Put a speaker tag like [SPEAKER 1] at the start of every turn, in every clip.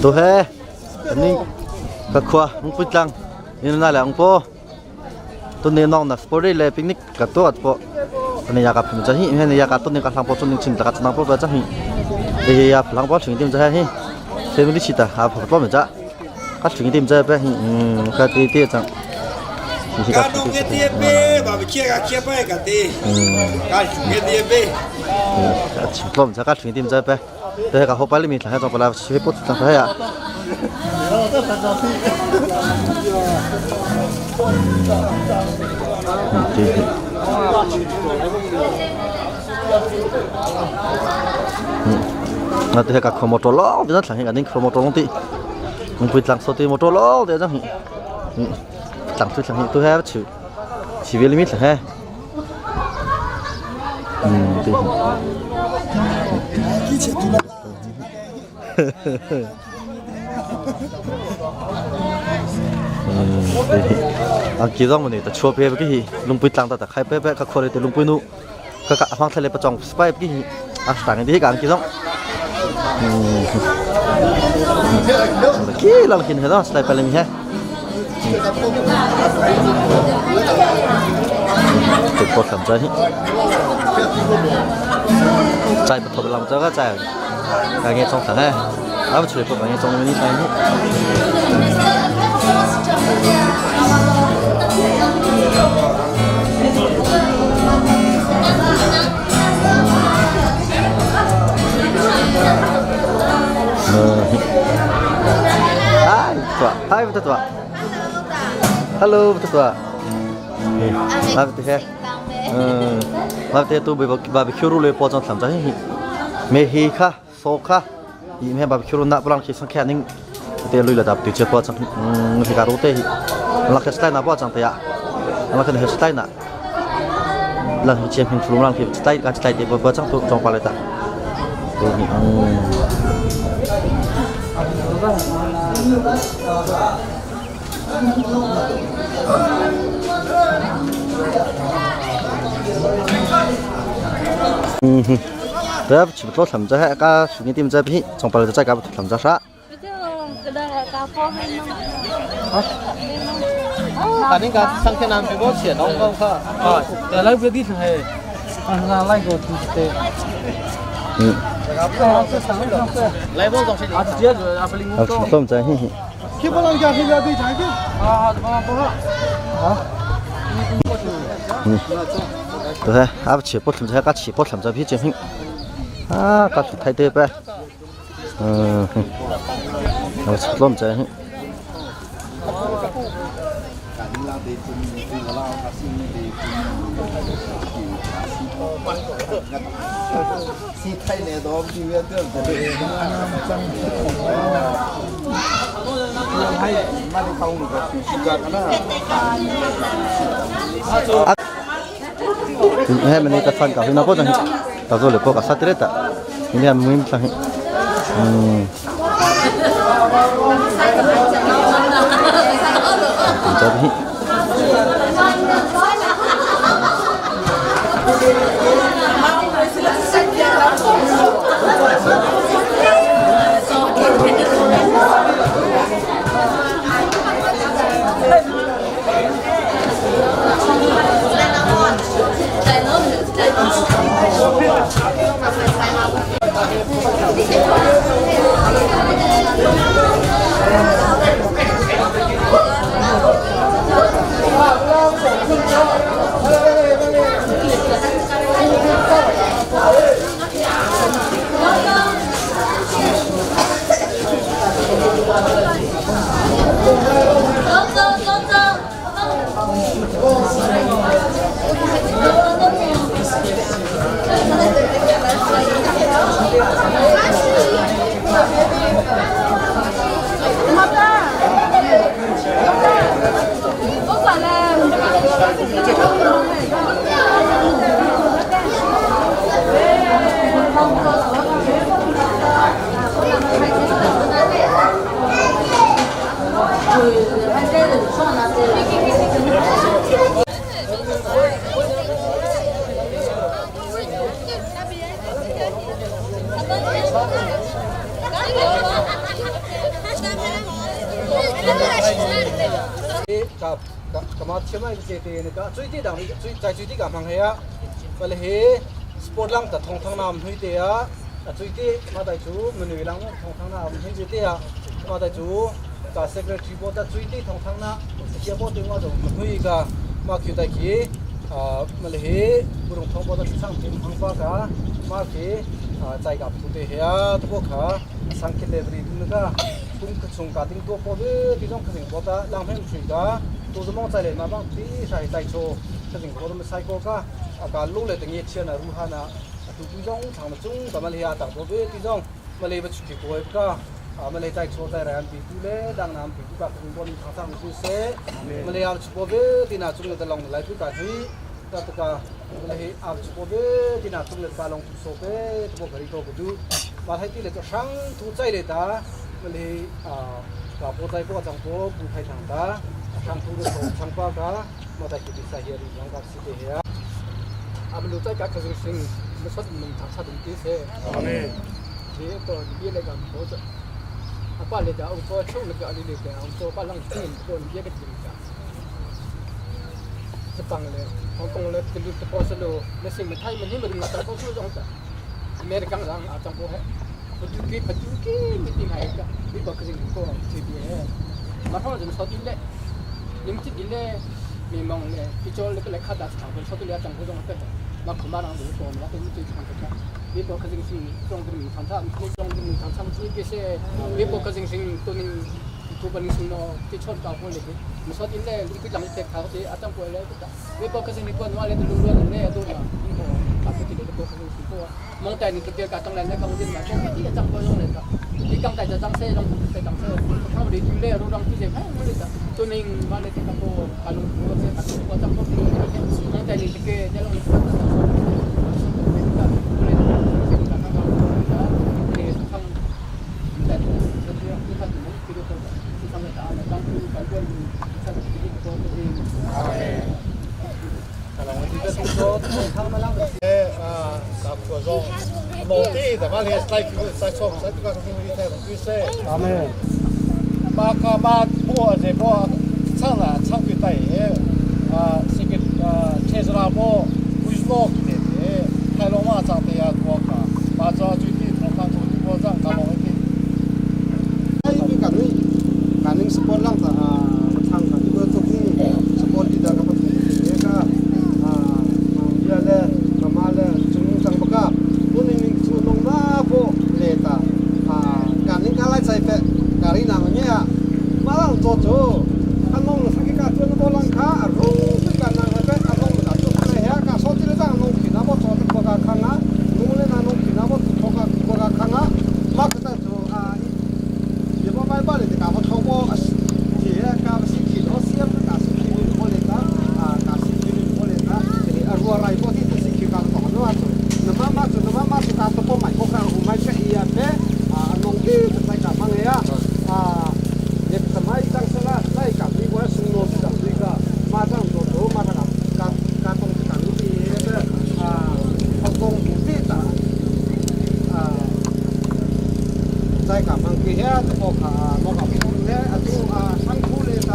[SPEAKER 1] Tu he ni ka khua Hungpui tlang in na le ang po tu ni nong na sport le picnic ka tu at po ni ya ka phim cha hi he ni ya ka tu ni ka hlang po chun ning chin ta ka chang po pa cha hi e ya hlang po thing tim cha hi family chita ha pho po me cha ka thing tim cha pe hi ka ti ti chang hi ka
[SPEAKER 2] Ka tu ke ti pe ba bi kia ka kia pa ka ti ka chu ke ti pe
[SPEAKER 1] 我唔使加全啲唔使俾，对个好摆里面睇下就过来，去不睇下呀。那对个看摩托咯，别人睇下人看摩托拢啲，唔会撞手啲摩托咯，对张，嗯，撞出上去都还去，去别里面睇下，嗯，对。 ang kizong mani ta chua pe ki hi lungpui tlang ta ta khai pe pe ka khore te lungpui nu ka ka phang thale pa chong spai ki hi a stang di ka ang kizong ki lang kin he da slai pa le mi he te pot lam cha hi chai pa thop lam cha ka chai ka nge chong thang he a ba chui pa nge chong ni tai ni Hai, tua. Hai, betul tua. Halo, betul tua. Mà thế. Ừ. Mà thế tu bị barbecue rồi po trong làm trái mẹ hi kha, so kha. I mẹ barbecue na blang khi sang kha ning te lui là đập từ chơi po trong thì cả rote hi. Là cái style na po trong thế ạ. Là cái style na. Là khi chém hình phun lang khi style cái style te po trong tu trong pa ta. Ừ. Đó, chỉ có làm cho cái suy nghĩ tìm ra bị trong bao giờ cái làm cho sao?
[SPEAKER 3] 啊，你个上天南比我钱拢讲卡。啊，来不地嘿，啊，来个就是
[SPEAKER 1] Ừ.
[SPEAKER 3] 来我东西，啊，直接就啊不灵
[SPEAKER 1] À, chúng tôi hi.
[SPEAKER 3] 去不能家去了对才去。啊，多少？啊。
[SPEAKER 1] 对，阿不去，不làm cho cái chỉ不làm cho bị chém hình. À, cái thay thế bé. Ừ. Nó chỉ làm cho hi.
[SPEAKER 2] Si thai ne do bi we de de hai ma de khau ni ka si ga kana
[SPEAKER 1] He mình đi tập phan cà phê nó có chẳng tao rồi có cả sát thế ta. Mình làm mình chẳng. Ừ. Cho đi.
[SPEAKER 3] Ka ka ma thiam ai che te ne ka chui ti dang chui chai chui ti ka mang he a pale he sport lang ta thong thang nam hui te a a chui ti ma dai chu manui lang thong thang na hui je te a ma dai chu ka secretary bo ta chui ti thong thang na kia bo te ma do hui ka ma khiu dai khi ma le he burung thong bo ta sang tim hang pa ka ma khi chai ka phu te he a to bo kha sang khi le bri tu ka kum chung ka ting to po be ti jong khasing po ta lang phem thui ka tu zomong chai le ma bang ti sai tai cho khasing po ma sai ko ka ka lu le te nge chian na ru ha na tu tu jong thang na chung ta ma le ya tang po be ti jong ma le ba chu ki ko ka ma le tai cho tai ran pi tu le dang nam pi tu ka khasing po ni thang thang su se ma le ya chu po be ti na chung le ta long lai pu ka thui ta ta ka ma le a chu po be ti na chung le ka long tu so pe tu po gari to bu du ma thai ti le to sang tu chai le ta မလေးအာကပိုတိုင်ပေါ်ကြောင့်ပိုပူခိုင်ထန်တာဆံသူတို့ဆံပါကမတိုင်ကိစာဟီရီရောကစီတေဟေ
[SPEAKER 4] အမလူတိုက်ကခဇင်းစင်မစတ်မန်သာသဒတိစေအာမင်ဒီတော့ဒီလေကဘောဇအပလေတာအုပ်ချုံလကလေးလေအောင်တော့ပလန်တင်တော့ဒီကတင်ကစပန်လေဟောင်ကောင်လေတလူတပေါ်စလိုလက်စင်မထိုင်မနေမငါတော့ဆိုကြောင်းတာအမေရိကန်ရန်အချံပေါ်ဟဲပတူကေပတူကေမတင်ဟဲကဒီဘကစင်ကိုစီဘီဟဲမထောင်းစစောတင်လေนิมจิดิเลมีมองเลที่โจเลก็เลคาดัสถามคนชอบตัวเลี้ยจังผู้จงเตะมาขมารังดูตัวมาเป็นจุดทางกันมีปกติสิ่งจงเป็นทางท่ามีจงเป็นทางท่ามีเกษมีปกติสิ่งตัวนึงตัวเป็นสิ่งนอที่ชอบเก่าคนเลยมีชอบอินเลคือหลังเตะเขาที่อาจารย์ป่วยเลยก็มีปกติมีคนว่าเลยตัวรู้เลยตัวน่ะนี่ก็ตัดที่เลยปกติสิ่งตัวมองแต่นี่ตัวเดียวกันต้องเลยเขาเรียนมาที่อาจารย์ป่วยเลยก็ที่กำแต่จะจังเซ่ลงแต่จังเซ่เขาดีจุเล่รู้รังที่เจ็บให้ไม่เลยตัวนึงว่าเลยที่กับโปการลงตัวเสียกับตัวจังตัวนี้มองแต่นี่ตะเกียจะลง
[SPEAKER 3] 阿妹，马卡马波这波唱了唱对带啊，这个啊，车子那波为什么的？开罗马长的呀，多卡，马扎最低同看出一波涨，卡罗一点。
[SPEAKER 5] ai bi ka ni kaning support lang ta thang ka ti ko to kung support leader ka pathum te ka a ya le kama le chung chang ba ka pu ning ning chu long na po le ta a kaning ka lai chai pe kari na ma nya ma lang to chu anong sa ki ka chu no lang kha a ru bi ka na pe anong ka chu na ya ka so ti le jang nong ki na bo cho te ko ka khanga nong le na nong ki na bo ko ka ko ka khanga ma ka ta chu a 也不买把的，干不超过铁干不是铁，我先不干是铁的过来的啊，干是铁的过来的，这里啊，如果来过的是铁干的，那么做，那么嘛做，那么嘛是干不买过干，我买个一样的啊，农地在干嘛的呀？啊，也怎么一张是啦，那一干你我是农地的这个，马上做做马上干干东西干东西的啊，工地的啊。 在港方给些这个卡，我搞不懂嘞，啊都啊上苦嘞的，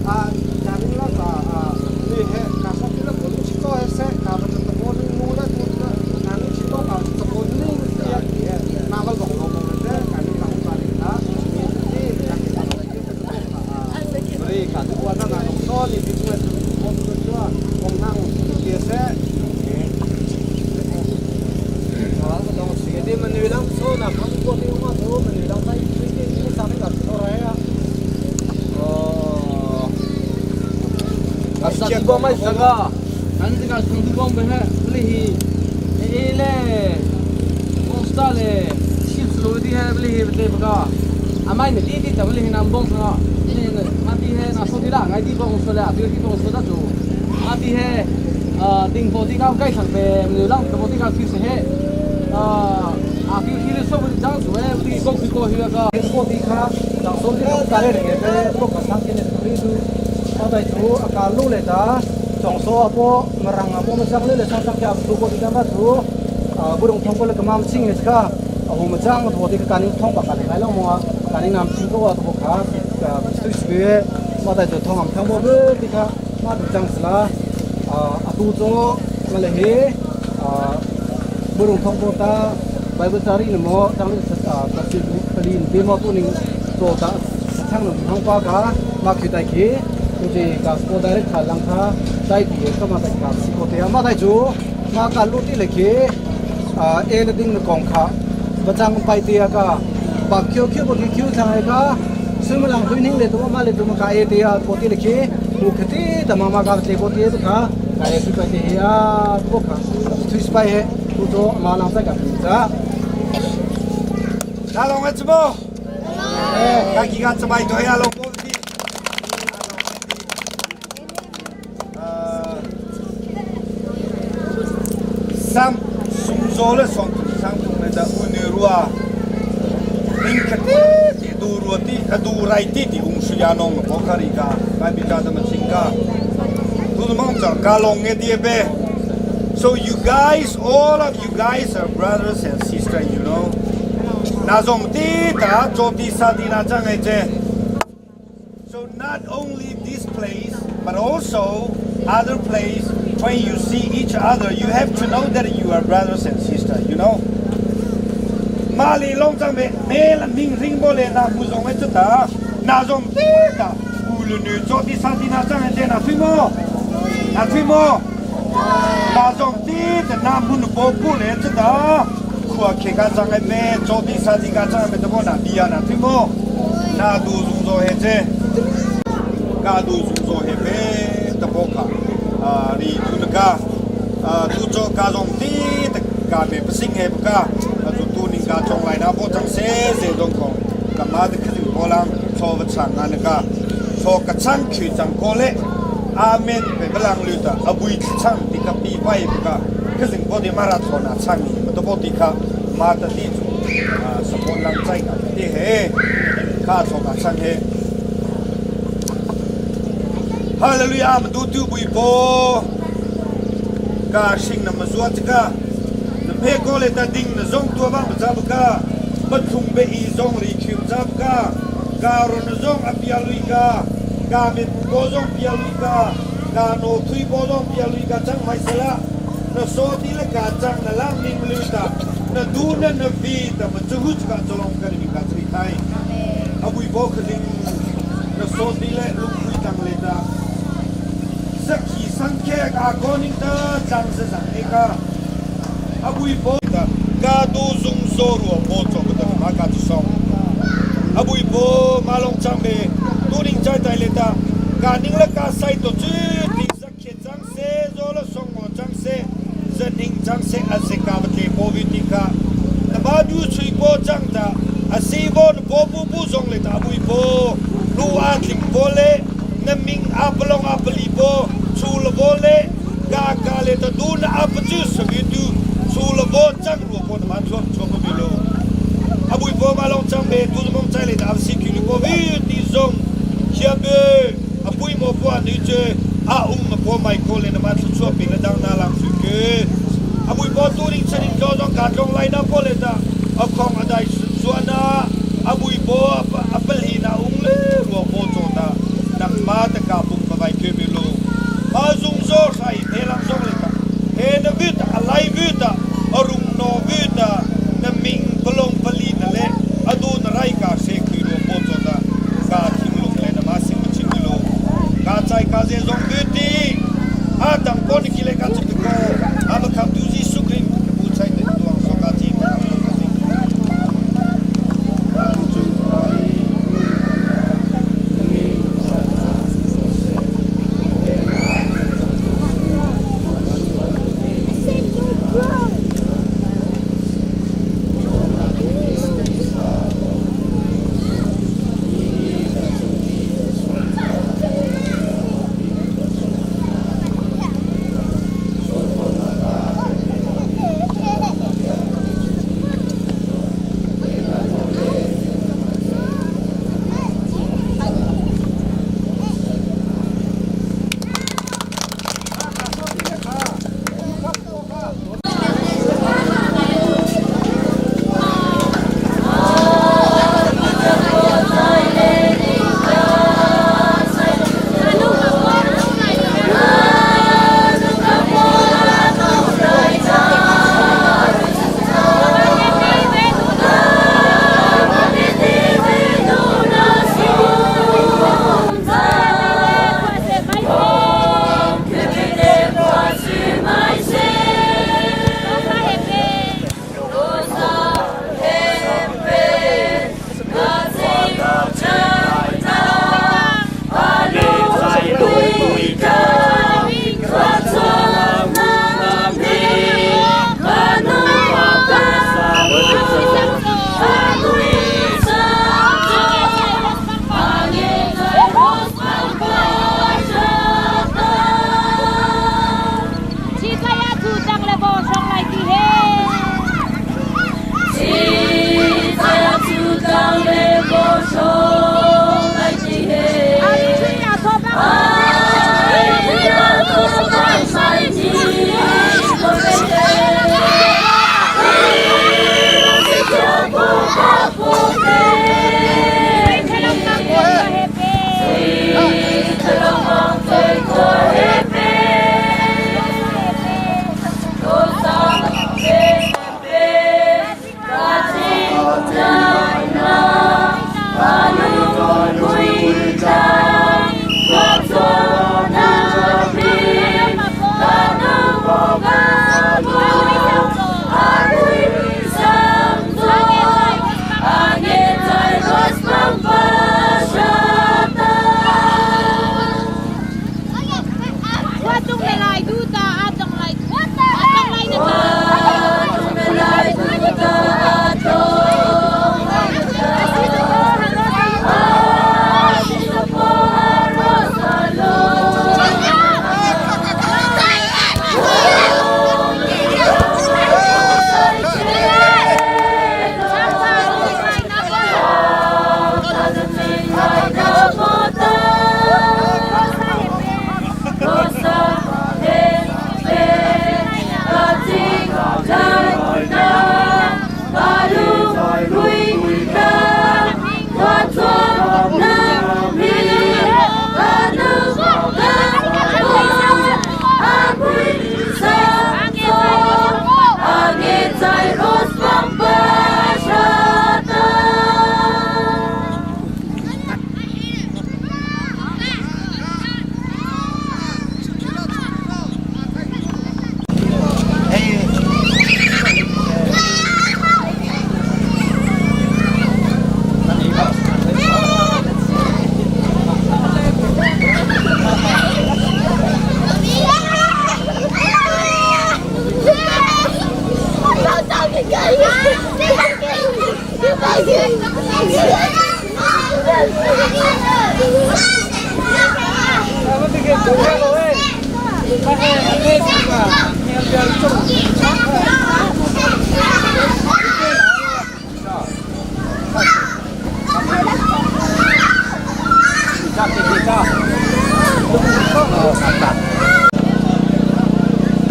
[SPEAKER 5] 啊家里那个啊，你些卡说的那个东西做些，卡不这个我们了，都是哪里去做搞这个你也也哪个弄弄弄的，家里搞家里的，你你家里搞这个啊，所以卡这个那那弄说你比如说我们说我们那也是。
[SPEAKER 3] ဒီမနွေလောင်းဆိုနာခမ်ကိုဒီမှာဆိုမနွေလောင်းတိုင်းဆွေးနေစာနေကဆောရဲအော်အစတိဘောမိုင်စကာအန်ဒီကစံဒီဘောဘဲလီဟီအေလေဘုံစတာလေချစ်လိုဒီဟဲလီဟီလေဘကအမိုင်နေတီတီတဘလီဟီနမ်ဘုံစနာနေမာတီဟဲနာဆိုဒီလာငိုင်ဒီဘုံစလာဒီဒီဘုံစတာကျူမာတီဟဲအာဒင်းပိုတီကောက်ကိုက်ဆံပဲမနွေလောင်းတပိုတီကောက်ဖိစဟဲ 啊，比如现在说不这样做哎，不对，光去过去那个。
[SPEAKER 5] ko ti kha dang so ti ka le nge pe ko ka sang ke le ri du pa dai chu a ka lu le ta chong so a po marang a po ma chang le le sang sang kya tu ko ti ka ma chu a bu rong thong ko le ka mam ching le kha a hu ma chang tho ti ka ni thong ba ka le lai lo mo ka ni nam ching ko wa to kha ka stu swe
[SPEAKER 3] Ma tai chu thong am thang bo ti kha ma tu chang sla atu cho ma le he burung thong bo ta Bible tari ne mo chang le ta si pali te mo tu ning cho ta chang no thong pa ka ma khi tai khi tu ji ka spo direct kha lang kha tai ti ka ma tai ka si ko te ma tai chu ma ka lu ti le khi e le ding na kong kha bachang pai te ka ba khio khio bo khi khiu thang ai ka sumalang hui ning le tu ma le tu ma ka e te a ko ti le khi mu khati ta ma ma ka tle ko ti tu kha ka e su pai te he a tu kha thui spai he tu to ma lang sai ka cha
[SPEAKER 2] 大龙的直播，哎，看几个直播对呀，龙波的。三送走了双上中来的乌牛路啊，林克的杜罗的杜来的的红石崖农波卡里嘎，外边家他们亲家，都是忙着嘎龙的爹呗。So you guys, all of you guys are brothers and sisters, you know. 那种的打做第三的那张的这。So not only this place, but also other place. When you see each other, you have to know that you are brothers and sisters. You know. 马里龙张没没了明星不来那不中的这打，那种的打，无论女做第三的那张的这那对么？那对么？那种的的那不能保护来这打，苦啊，开个张的没做第三的个张的都不那比啊那对么？那都中做现在。ကာဒူဇူဇိုဟေဘေတဘောခအာရီတူနကာအာတူချောကာဇုံတီတကာမေပစင်ဟေဘကာအဇူတူနင်ကာချုံလိုက်နာဘောချန်ဆေစေဒုံခေါကမာဒခရင်ဘောလန်ချောဝချန်ငါနကာချောကချန်ချီချန်ကိုလေအာမင်ပေဘလန်လူတာအဘူချန်တိကပီပိုင်ဘကာခရင်ဘောဒီမာရာထောနာချန်နီမတဘောတိခမာတတိအာစပွန်လန်ချိုင်ကတိဟေခါချောကချန်ဟေ 哈利路亚，们都丢不一波，噶信那么说这个，那别过来他顶那种多帮不咋不个，不通被一种里去不咋不个，噶罗那种阿比亚路个，噶面波种比亚路个，噶诺推波种比亚路个，张买死了，那说的了噶张那浪命路的，那都那那比的么这个这个做龙个里面噶最开，阿不一波肯定，那说的了路不当来的。Saki sangke ka koning ta chang se sang e ka abui po ta ka du zung so ru po cho ko ta ma ka chu song abui po ma long chang be tu ning chai tai le ta ka ning la ka sai to chu ti sakhe chang se zo la song mo chang se se ning chang se a se ka ba te po vi ti ka ta ba du chui po chang ta a si bo po bu bu zong le ta abui po lu a tling po le na ming a pelong a peli po chu le bo le ka ka le ta du na a pa chu sa bi tu chu le bo chang ru po na ma chu chu po bi lo abui po ma long chang be tu mong chai le ta si ki lu po vi ti zong xia be apui mo po ni che a um ma po mai ko le na ma chu chu pi na dang na lang su ke abui po tu ning chen jo jong ka jong lai na po le ta a khong a dai su na abui po a pel hi na ung le ro po cho ta nang ma ta ka bung ba vai ke mi lo ma zung zo sai he lang zong le ta he na vi ta alai vi ta arung no vi ta na ming pelong pali na le adu na rai ka se khi ro po cho ta ka thing lung le na ma sing ma ching lo ka chai ka ze zong vi ti a tang ko ni ki le ka chi ko a ma kham tu ji su krin ke bu chai te tuang so ka chi ma kham ka chi.
[SPEAKER 6] I said no, bro.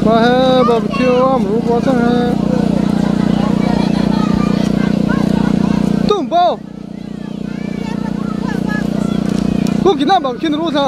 [SPEAKER 5] Ba he barbecue am ru bo chang he. Tung bo. Ku ki na barbecue ru sa.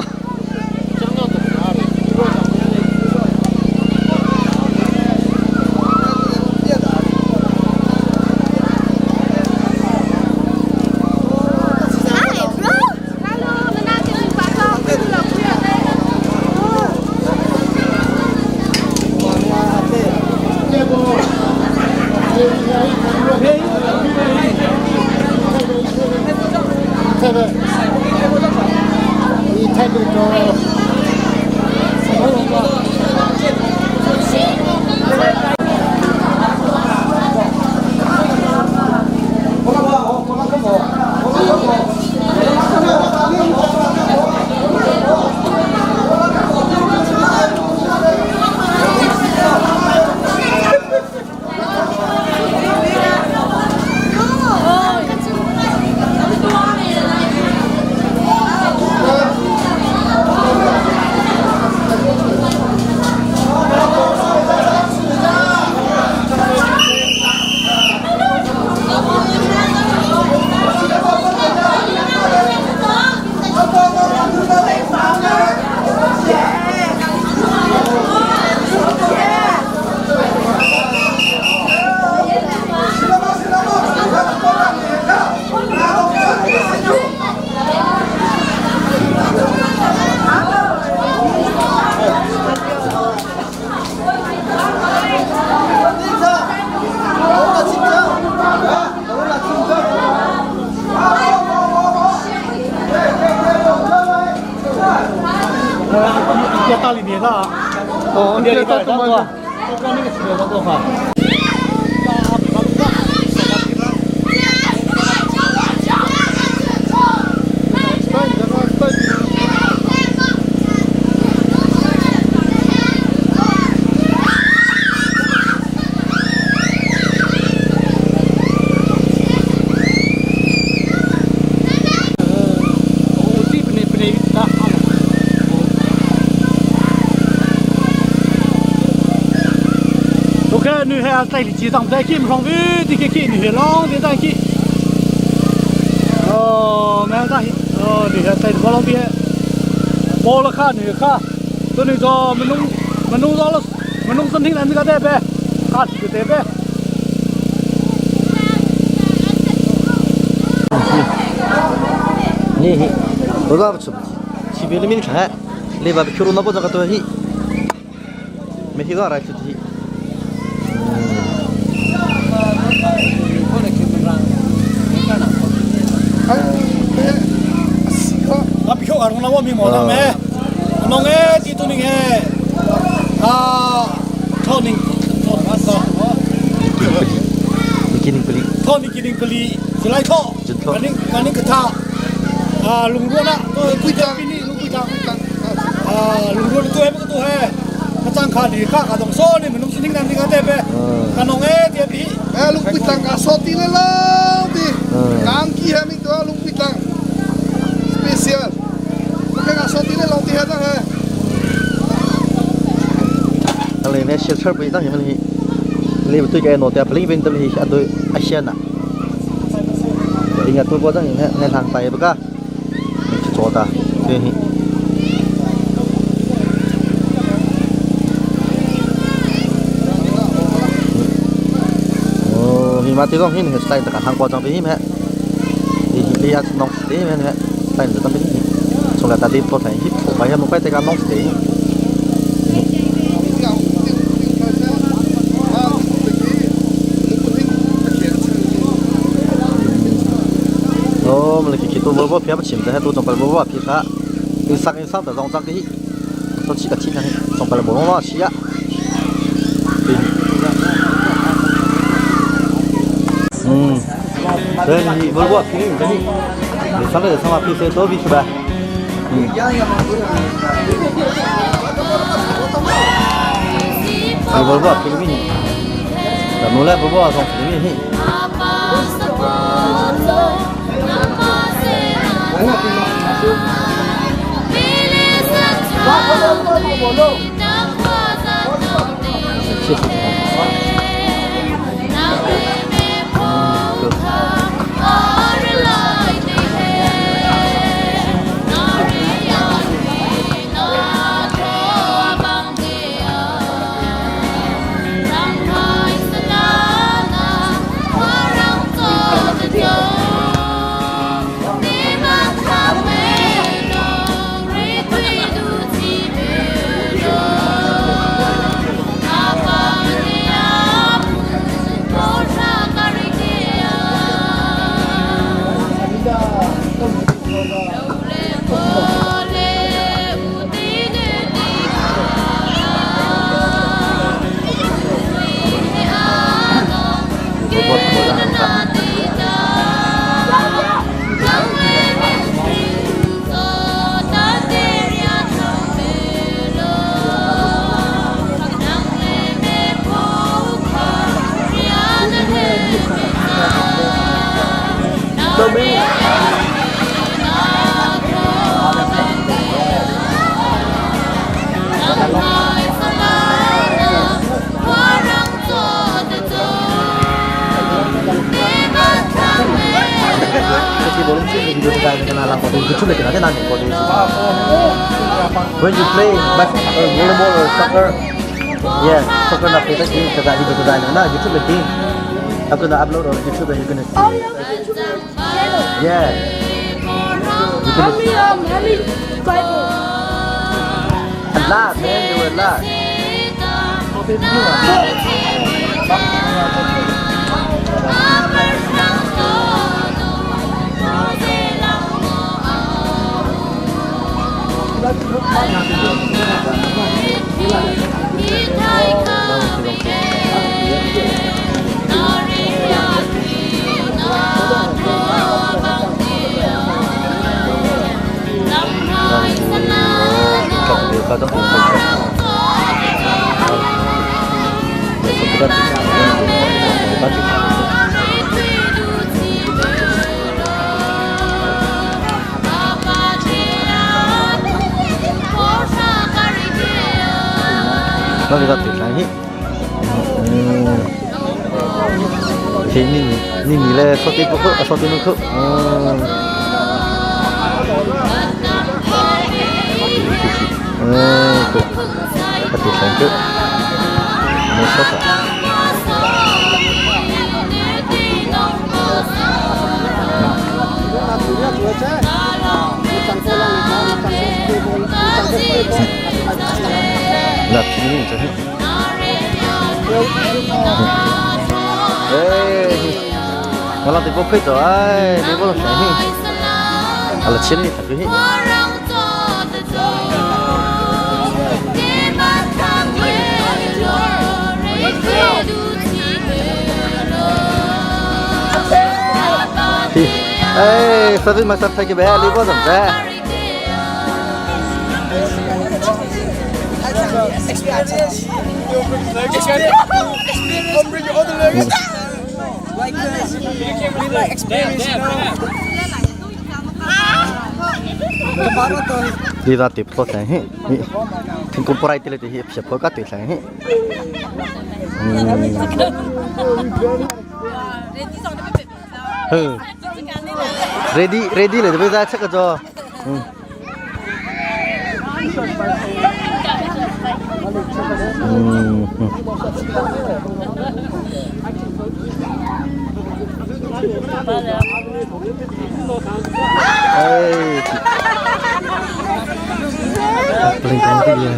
[SPEAKER 3] 哦，你到东方。
[SPEAKER 6] 女孩在里机上在去上去，这个去女孩浪的在去。哦，没在哦，女孩在过路边，过了卡女卡，这里说我们弄我弄到了，我弄身体那个在呗，卡几个在呗。
[SPEAKER 1] Ni hi. Roga chu. Chi bi min kha. Le ba khiru na bo jaga to hi. Me hi ga ra chu hi.
[SPEAKER 6] 啊，比较阿龙那我咪冇得咩，阿龙诶，地图宁诶，啊，托宁托马索，
[SPEAKER 1] Mi kining peli.
[SPEAKER 6] 托尼吉林格里，是来托，赶紧赶紧给他，啊，龙罗那，对，贵江，龙贵江，啊，龙罗ตัวเองก็ตัวเฮกระจังขาดีข้าขาตรงโซ่นี่มันนุ่งสินิ่งนั่นนี่ก็เต็มไปกันน้องเอ๊ะเดี๋ยวพี่
[SPEAKER 5] Eh lung pitang ka soti le lo ti. Kang ki ha mi to lung pitang. Special. Ka ka soti le lo ti ha ta he.
[SPEAKER 1] Ale ne shil char bi ta hi hi. Le bu tu cái no te pling bin tam hi a do a xian na. Inga tu bo jang ne ne thang tai ba ka. Ni chu ta. Te hi. Oh, hi ma ti dong hi ni style ta ka thang kwa jang bi hi me. Hi hi li a nong ste me ne style ta bi hi. Chung la ta đi to thai hi pho ba ya mo kai te ka nong ste. Oh, mình cái tôi vô phía chìm thế tôi trong phải vô phía khác. In sang in sang ta dòng cái tôi chỉ cả chi này trong phải là bốn nó chi á. 嗯，所以你不我批你你，你上来上嘛批谁多批是吧？嗯。你不我批你，咱们来不我从批你。谢谢。When you play back, volleyball or soccer, yeah, soccer na play game because I video design na YouTube game. I'm gonna upload on YouTube and you're gonna see.
[SPEAKER 7] Oh, you have a YouTube channel.
[SPEAKER 1] Yeah. You're
[SPEAKER 7] How
[SPEAKER 1] gonna
[SPEAKER 7] many how many subscribers?
[SPEAKER 1] a lot, man. There were a lot. Nó đi ra tuyệt lắm hí. Thì nhìn nhìn nhìn là sao tin bốc sao tin nó khứ. Cái tuyệt lắm chứ. Nó sao cả. 나 비밀이 있잖아. ê, nó làm thì bốc hết rồi, đi bốc làm sao à là chiến đi thật cái ê, sao mà sao thấy cái bé đi bốc làm sao?
[SPEAKER 3] Experience. Experience. Bring your other legs. Like this. We like experience, you know.
[SPEAKER 1] Đi ra tiếp thôi thế thì cũng phải đi thì hiệp sẽ có tuyệt thế. Ừ. Ready ready là bây giờ chắc là cho. Ê. Paling ganti ya.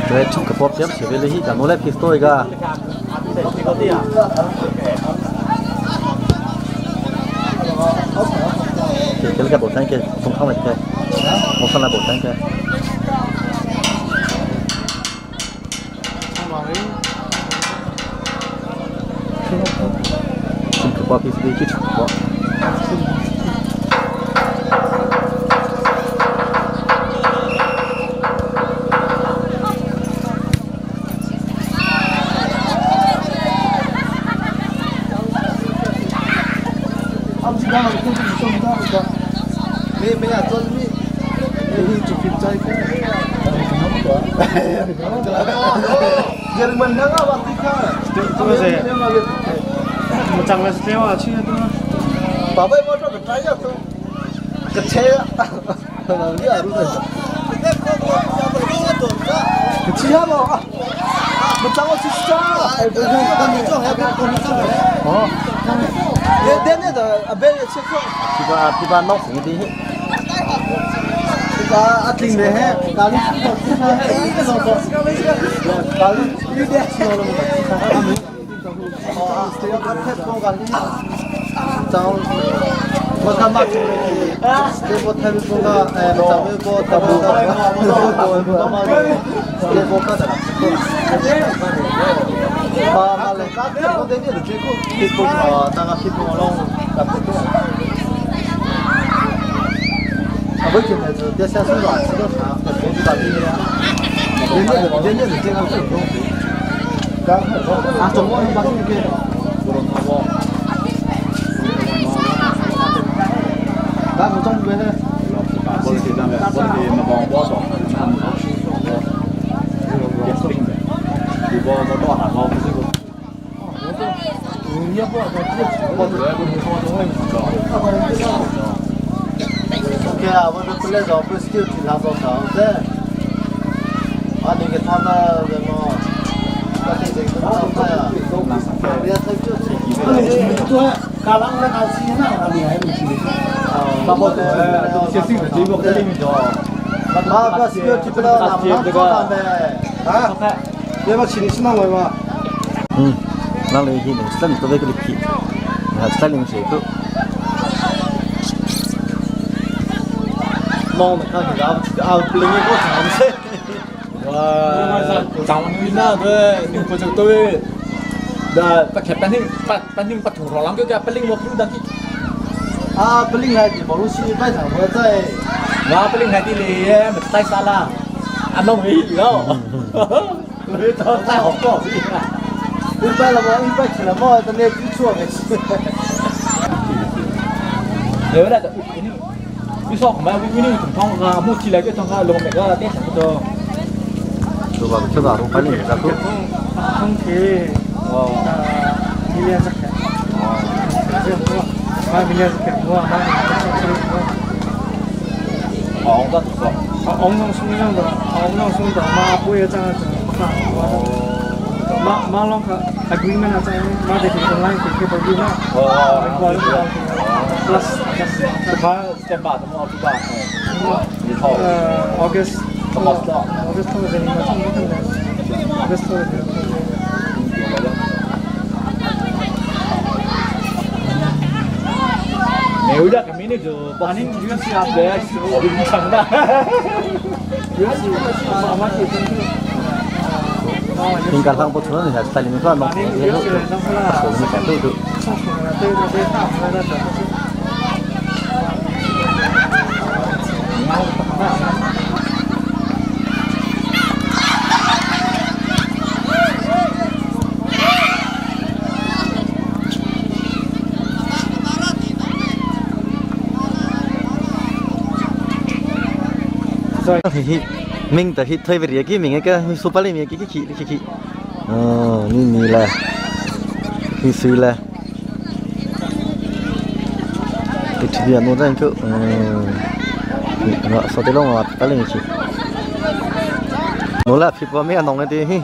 [SPEAKER 1] 对，冲个波片前面那些，咱弄来皮多一个。对，这个保单给中康了个，我上来保单给。冲个波片是去冲波。 Pipa nóc cũng đi hết. 嗯，那里去能省多那个力气，还省零食个。忙的看起来啊，不灵个长子。
[SPEAKER 4] 哇，长那个，你不就对？那不开半天，半半天不同行，啷个个不灵我不当去。
[SPEAKER 1] 啊，不灵还毛主席摆场我在。
[SPEAKER 4] 我不灵还得嘞，没带啥啦，俺弄没了。没到太好搞
[SPEAKER 1] 一般了嘛，一般起来嘛，咱那举错没去。
[SPEAKER 4] 对了，你说我们为为你同窗啊，目前来个同窗龙那个电视不多。
[SPEAKER 1] 对吧？吃啥都反正也在喝。
[SPEAKER 3] 空气，哦，明年是开，哦，这不，明年是开。
[SPEAKER 8] Agreement 啊，这个 online 可以 pay 嘛？哦，plus plus August August August
[SPEAKER 1] 应该上不出那下，在里面乱弄，手里面都都。Mình ta hít thuê về cái mình cái số ba mình cái cái cái cái ờ ni ni là ni suy là cái chuyện nó đang cứ nó sao thế long mà ta lên chỉ nó là phim mấy anh cái gì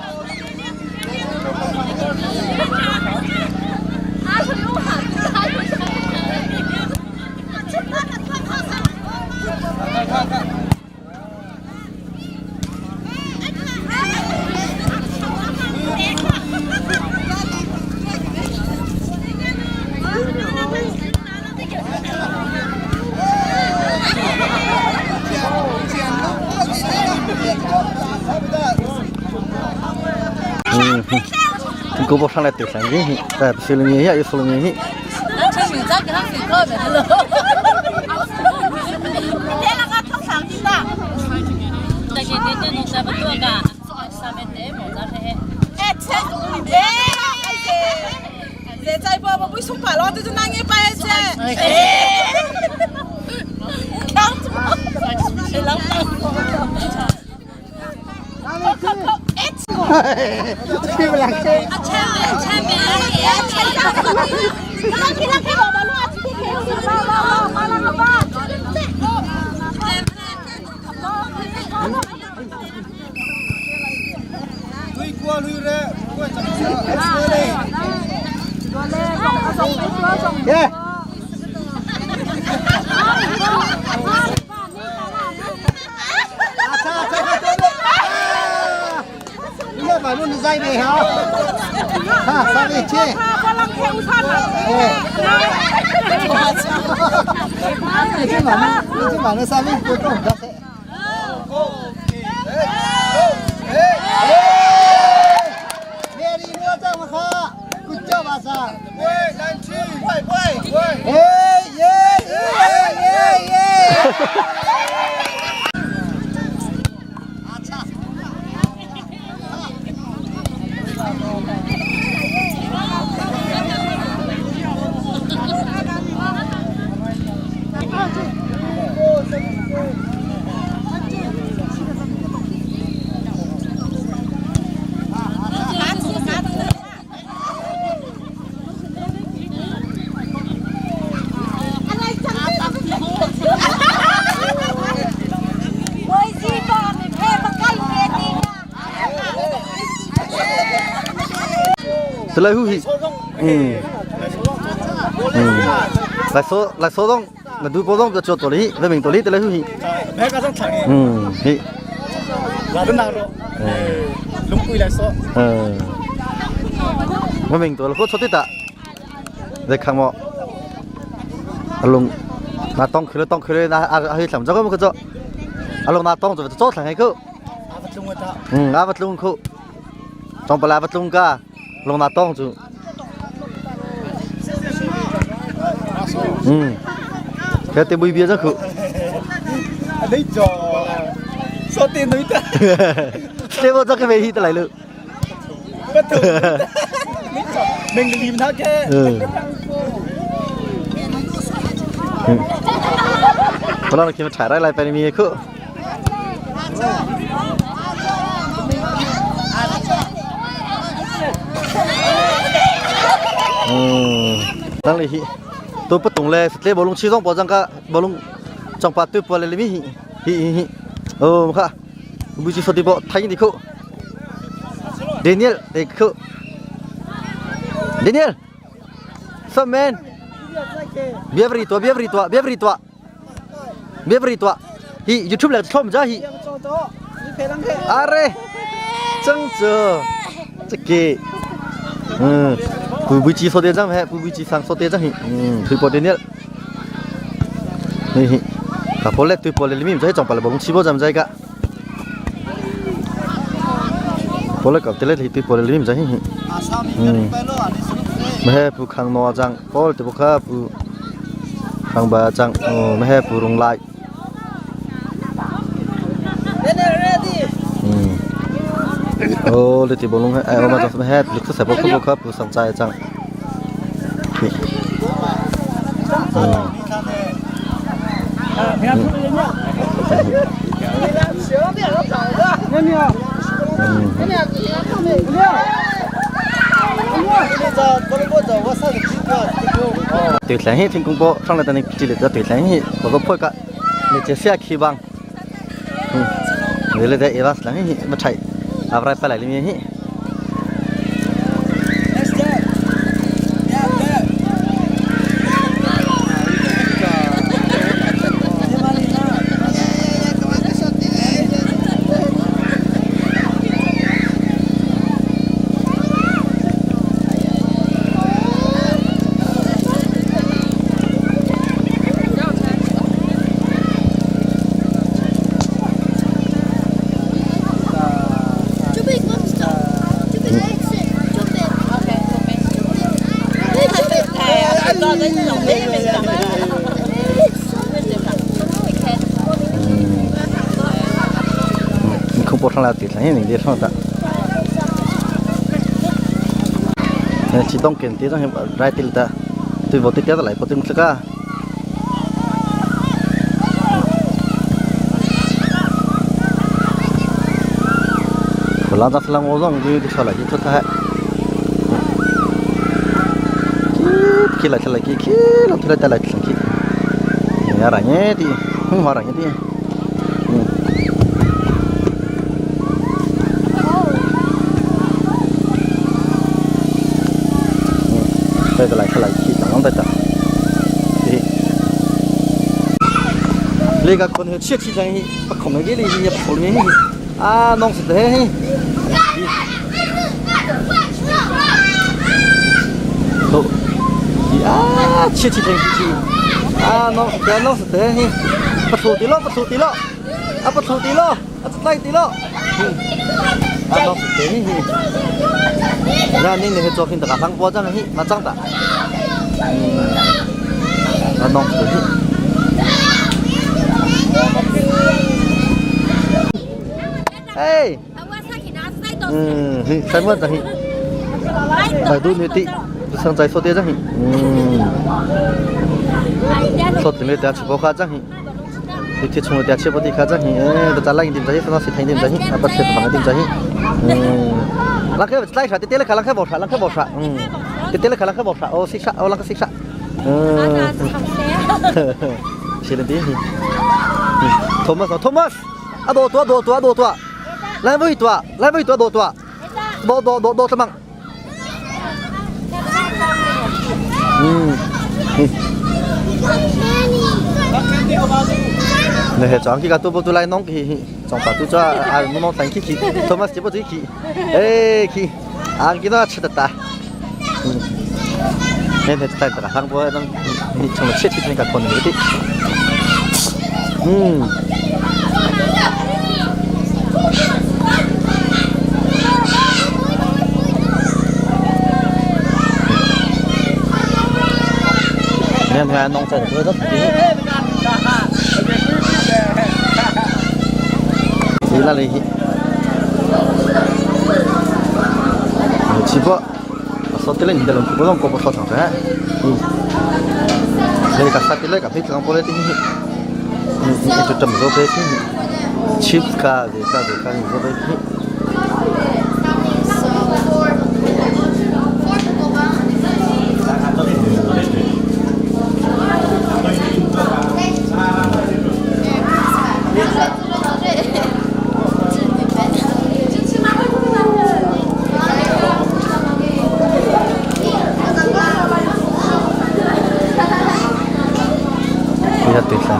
[SPEAKER 1] 嗯，胳膊上来对上去，哎，水里面也有水里面。 来呼吸，嗯，嗯，来说来说动，来读波动就做道理，来明道理，来呼吸，嗯，你，嗯，我明到了，我出的哒，来看我，阿龙，那当去了当去了，那阿阿去什么个么个做，阿龙那当做做上一个，嗯，阿不龙口，当不来不龙个。龙那当住，嗯，cái tiền bùi bia rất khử.
[SPEAKER 6] Đấy trò, số tiền đấy ta.
[SPEAKER 1] Thế bao giờ cái về thì lại lự.
[SPEAKER 6] Bất thường. Mình tìm nó chứ.
[SPEAKER 1] Ừ. 我让你们踩来来白你去。嗯，当然是都不懂。Chung le tle bolung chi zong po jang ka bolung chongpa tu po le mi hi hi hi oh kha bu chi soti bo thai di khu Daniel de khu Daniel Sup man Biavri tua biavri tua biavri tua biavri tua hi YouTube le thom ja hi Are 正着这个嗯不不记说的张嘿不不记上说的张嘿嗯推波 Daniel 嘿嘿 cả phố lệ tôi phố lệ mình thấy trong bà là bóng chi bao giờ cái phố lệ cặp tele thì tôi phố lệ mình thấy mẹ phụ khang noa chăng phố thì phụ khá phụ khang bà chăng mẹ phụ rung lại ô lệ thì bóng lung ai mà trong mẹ lực sẽ bốc bốc khá phụ sang trái chăng 对天气听广播，上来等你这里在对天气，我个破个，你这下去吧。嗯，你来在一把是啷个没拆，阿不来不来里面去。你可不上来对天气，你上的。chỉ đông kiện tí rằng ra tí ta tôi vô tí tiếp lại có tiếng cái 我拉扎斯拉我让你的出来，你出他，去来去来去去，老出来带来去去，nhà rảnh nhé thì không hoa rảnh thì đây lại lại khi chẳng tay ta thì 那个可能切起来，不空的给你，也不空的啊，弄死的。啊，切切切切，啊，弄死的，弄死的，不出的了，不出的了，啊，不出的了，啊，这来的了，啊，弄死的，那你那些作品大家上播这样去，那长大，啊，弄死的。哎，嗯，什么东西？百度你的，不想再说点东西，嗯，说点了点吃不卡东西，你贴冲了点吃不的卡东西，哎，都咱来一点东西，那是听点东西，啊，不吃不放点东西，嗯，那个来啥？点了卡，那个不啥，那个不啥，嗯，点了卡，那个不啥，哦，是啥？哦，那个是啥？嗯，是的，对，托马斯，托马斯，啊，多多多多多多。来不多，来不多多多，多多多多什么？嗯，你系装起个都不都来弄去，装把都做啊，弄弄生气去，他妈是不去，哎去，啊给他吃得大，嗯，你你带着韩国那，你从切切那个可能的，嗯。你看，弄成这个皮。你那里？直播，说的了你的龙，不让过不说长噻。嗯。那个啥的那个非常不来的，嗯，你就这么多百姓，chips 卡的啥的卡，你说百姓。Hi hat te thla.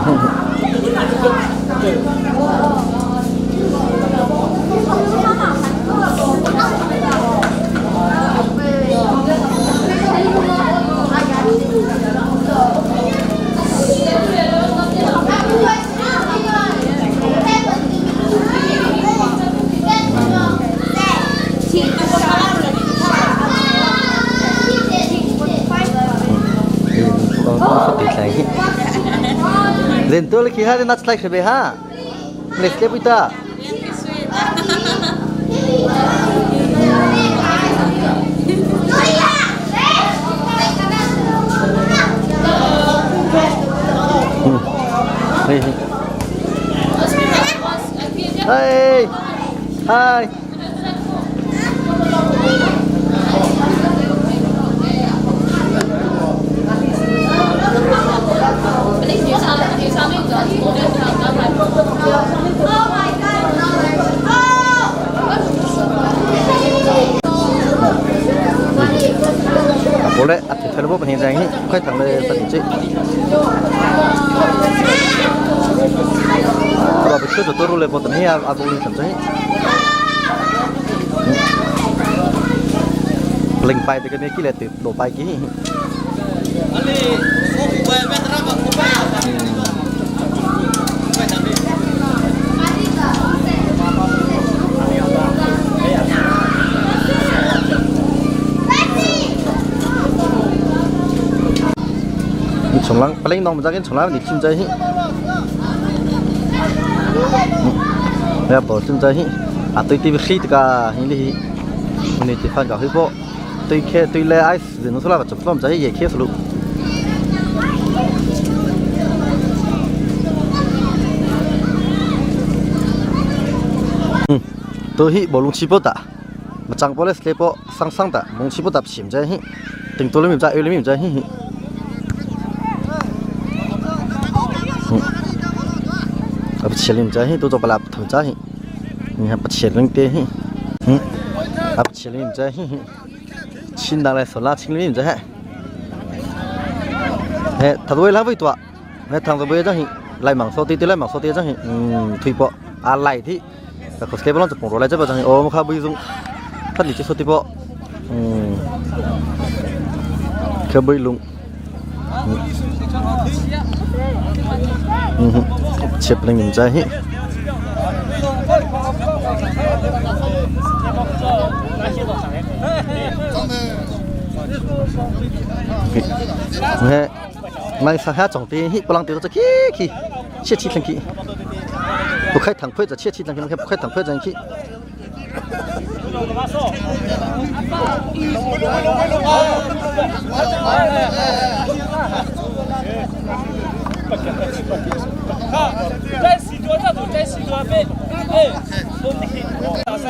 [SPEAKER 1] Len tu le khi ha na chlai khbe ha. Le tle puita. Hey. Hey. Hi. Bole a thil bo pahnih jang hi khoi thang le pahnih chi. Ba bi chu to ru le bo tan hi a bu ni tham chi. Ling pai te ke me ki le te do pai ki. Chunglang paling nong jakin chunglang ni chim chai hi. Ya bo chim chai hi. A tui ti khri ka hi li hi. Ni ti phan ka hi bo. Tui khe tui le ice zin sula ka chop chom chai ye khe sulu. Tu hi bolung chi po ta. Machang po le sle po sang sang ta mong chi po ta chim chai hi. Ting tu le mim chai le mim chai hi hi. A chilim chai hi tu to palap tham chai hi. Ni ha pachiling te hi. A chilim chai hi hi. Chin dang le sola ching lim chai he. He thadoi la voi tua. He thang zo boi hi lai mang so ti ti lai mang so ti chang hi. Thui po a lai thi. Ta khos ke bolon chpong ro lai chaba chang hi. O kha bui dung. Phat ni chi so ti po. Kha bui lung. Chep ling nim chai hi. He mai sa ha chong ti hi palang ti cho khi khi chia chi thlang khi bu khai thang phơi cho chia chi thlang khi bu khai thang phơi cho khi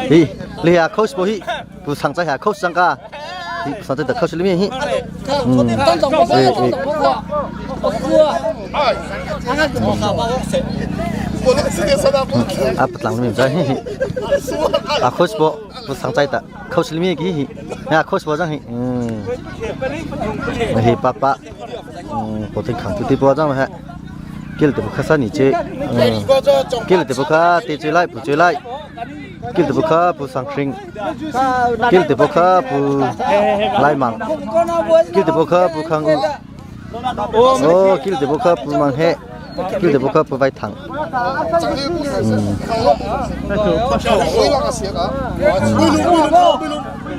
[SPEAKER 1] Hi, li ha coach bo hi, bu sang chai ha coach sang ka. Hi, sang chai da coach li mi hi. A patlang mi chai hi. A coach bo bu sang chai ta coach li mi ki hi. Ha coach bo jang hi. Hi papa. 我听看tu ti bo jang ha. Kil te bu kha sa ni che. Kil te bu kha te che lai bu che lai. Kil te bu kha bu sang khring. Kil te bu kha bu lai mang. Kil te bu kha bu khang u. Oh, kil te bu kha bu mang he. Kil te bu kha bu vai thang.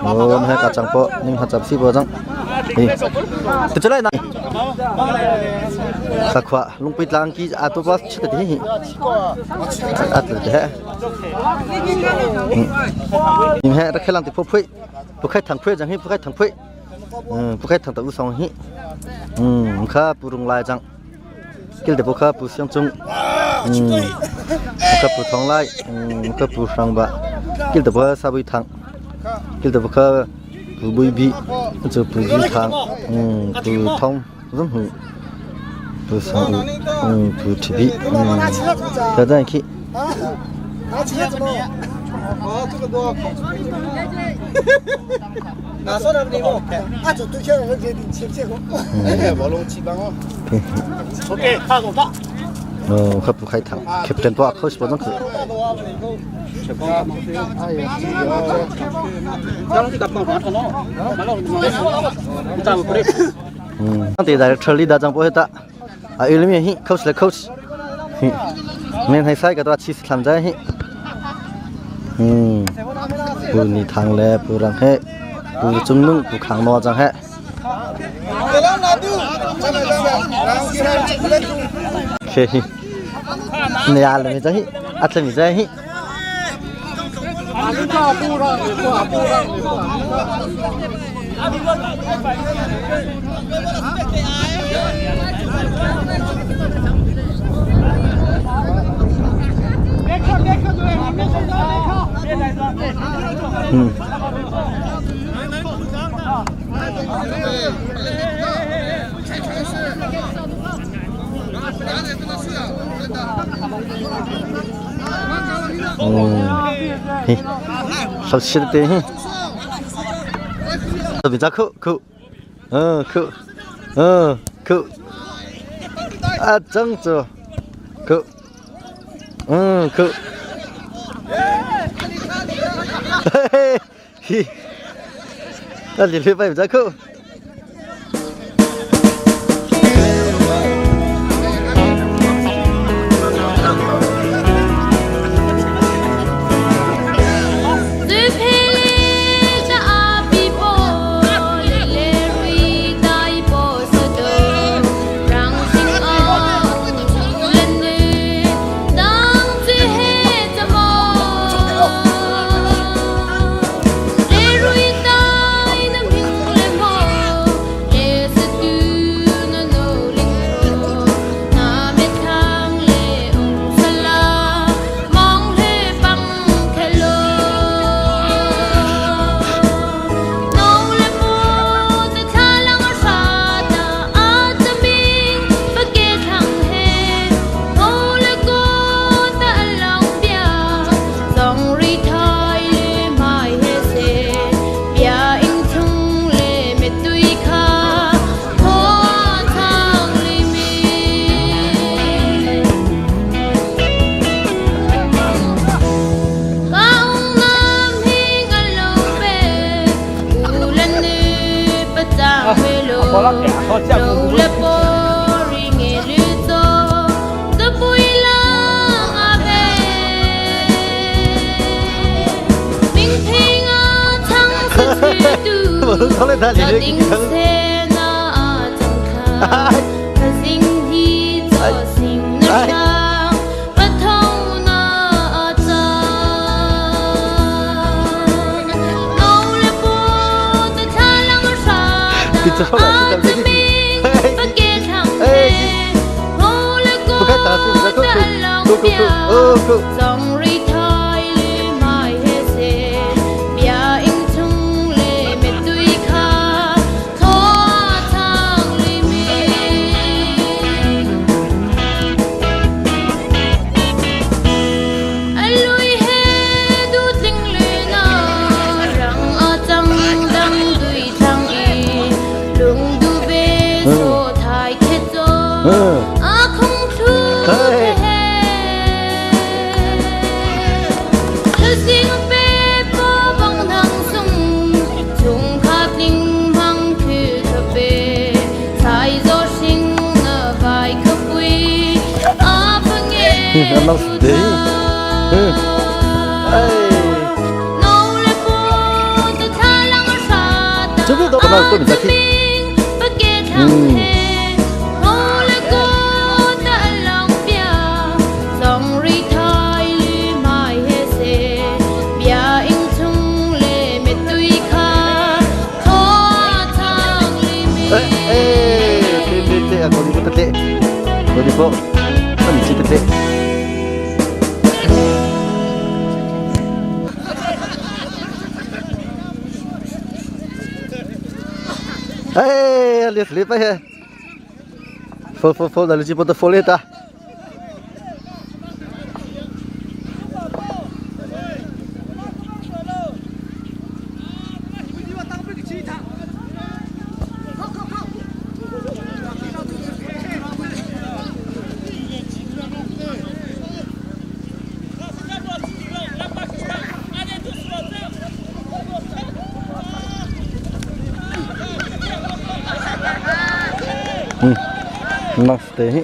[SPEAKER 1] Oh, he ka chang po ning ha chap si bo jang. Hi. Te chalai na. Sakhwa lungpui tlang ki a tu pas chita ti hi. A tu te he. He ra khelang ti phu phui. Phu khai thang phui jang hi phu khai thang phui. Phu khai thang ta u song hi. Kha purung lai jang. Kil te phu kha pu siang chung. Kha pu thong lai. Kha pu hrang ba. Kil te phu kha sa bui thang. Kil te phu kha pu bui bi. Chu pu ju thang. Pu thong zum hu. Pu sang u. Pu thi bi. Ka jang khi. 哦，佢不开头，captain 多 coach 不种佢。嗯，当地在车里打仗不会打，啊，有里面嘿，coach 来 coach，嘿，面系西个多七十三仔嘿，嗯，布尼汤咧，布人嘿，布中农，布康诺张嘿。嘿嘿，你阿里面在嘿，阿这里在嘿。嗯。嗯，嘿，熟悉的对，这边咋扣扣，嗯扣，嗯扣，啊正着，扣，嗯扣，嘿嘿嘿，那你礼拜咋扣？哎，你礼拜嘿，佛佛佛，那你就不得佛来的。Namaste hi.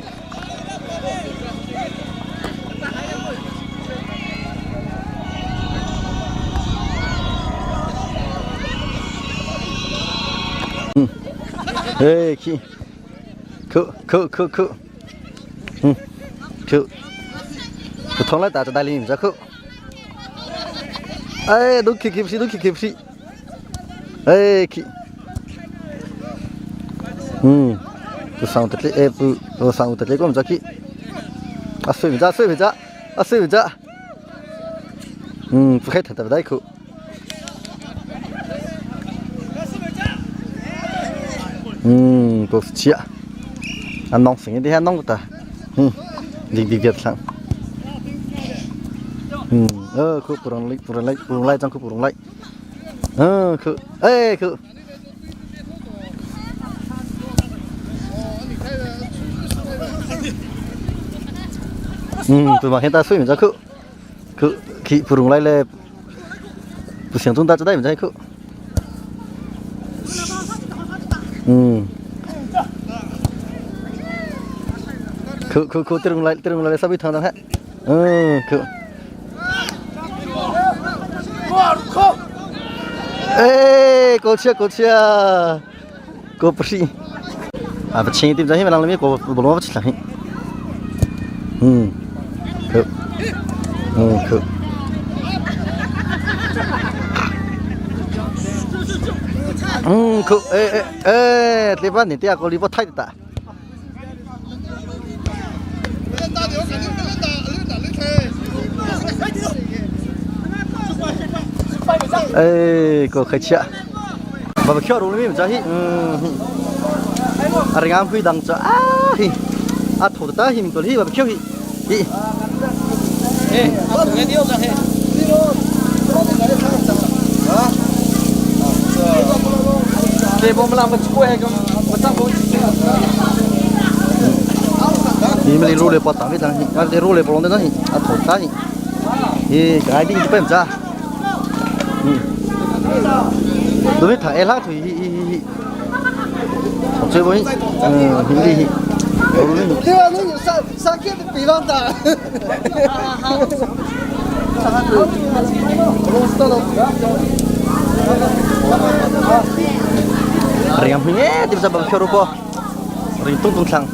[SPEAKER 1] Hey, khi. Khu, khu, khu, khu. Khu. Khu thong lại ta cho đại linh ra khu. Ê, đúng khi kịp si, đúng khi kịp si. Ê, khi. Tu sang tatli e pu tu sang tatli kom jaki. A sui ja, sui ja. A sui ja. 嗯，不开太大不带口。嗯，都是气啊。啊，弄生意的还弄不得。嗯，你你别上。嗯，呃，可不容来，不容来，不容来，张可不容来。嗯，可，哎，可。嗯，对吧？现在水面在可，可去不容来嘞，不想中大只带面在可。嗯。可可可，这种来，这种来，稍微烫烫哈。嗯，可。哎，过去过去啊，过不是，啊不轻点，咱现在啷个过不萝卜吃了嘿。嗯，可，嗯可。嗯可，哎哎哎，你把你第二个你不太大。哎，个开车，爸爸跳路里面在去，嗯，啊，人家会当着啊嘿，啊头的大嘿，多嘿，爸爸跳嘿，嘿。
[SPEAKER 3] 哎，啊，你丢个嘿。
[SPEAKER 1] 你们的路来把大尾张去，啊，这路来不弄得张去，啊头大去，咦，cái đi chụp em ra. Ừ. Đối với thằng Ela thì chơi với ừ đi đi.
[SPEAKER 5] 对啊，那你上上课的比方打。
[SPEAKER 1] Riam punya, tidak bisa bawa rupo. Ring tung tung sang.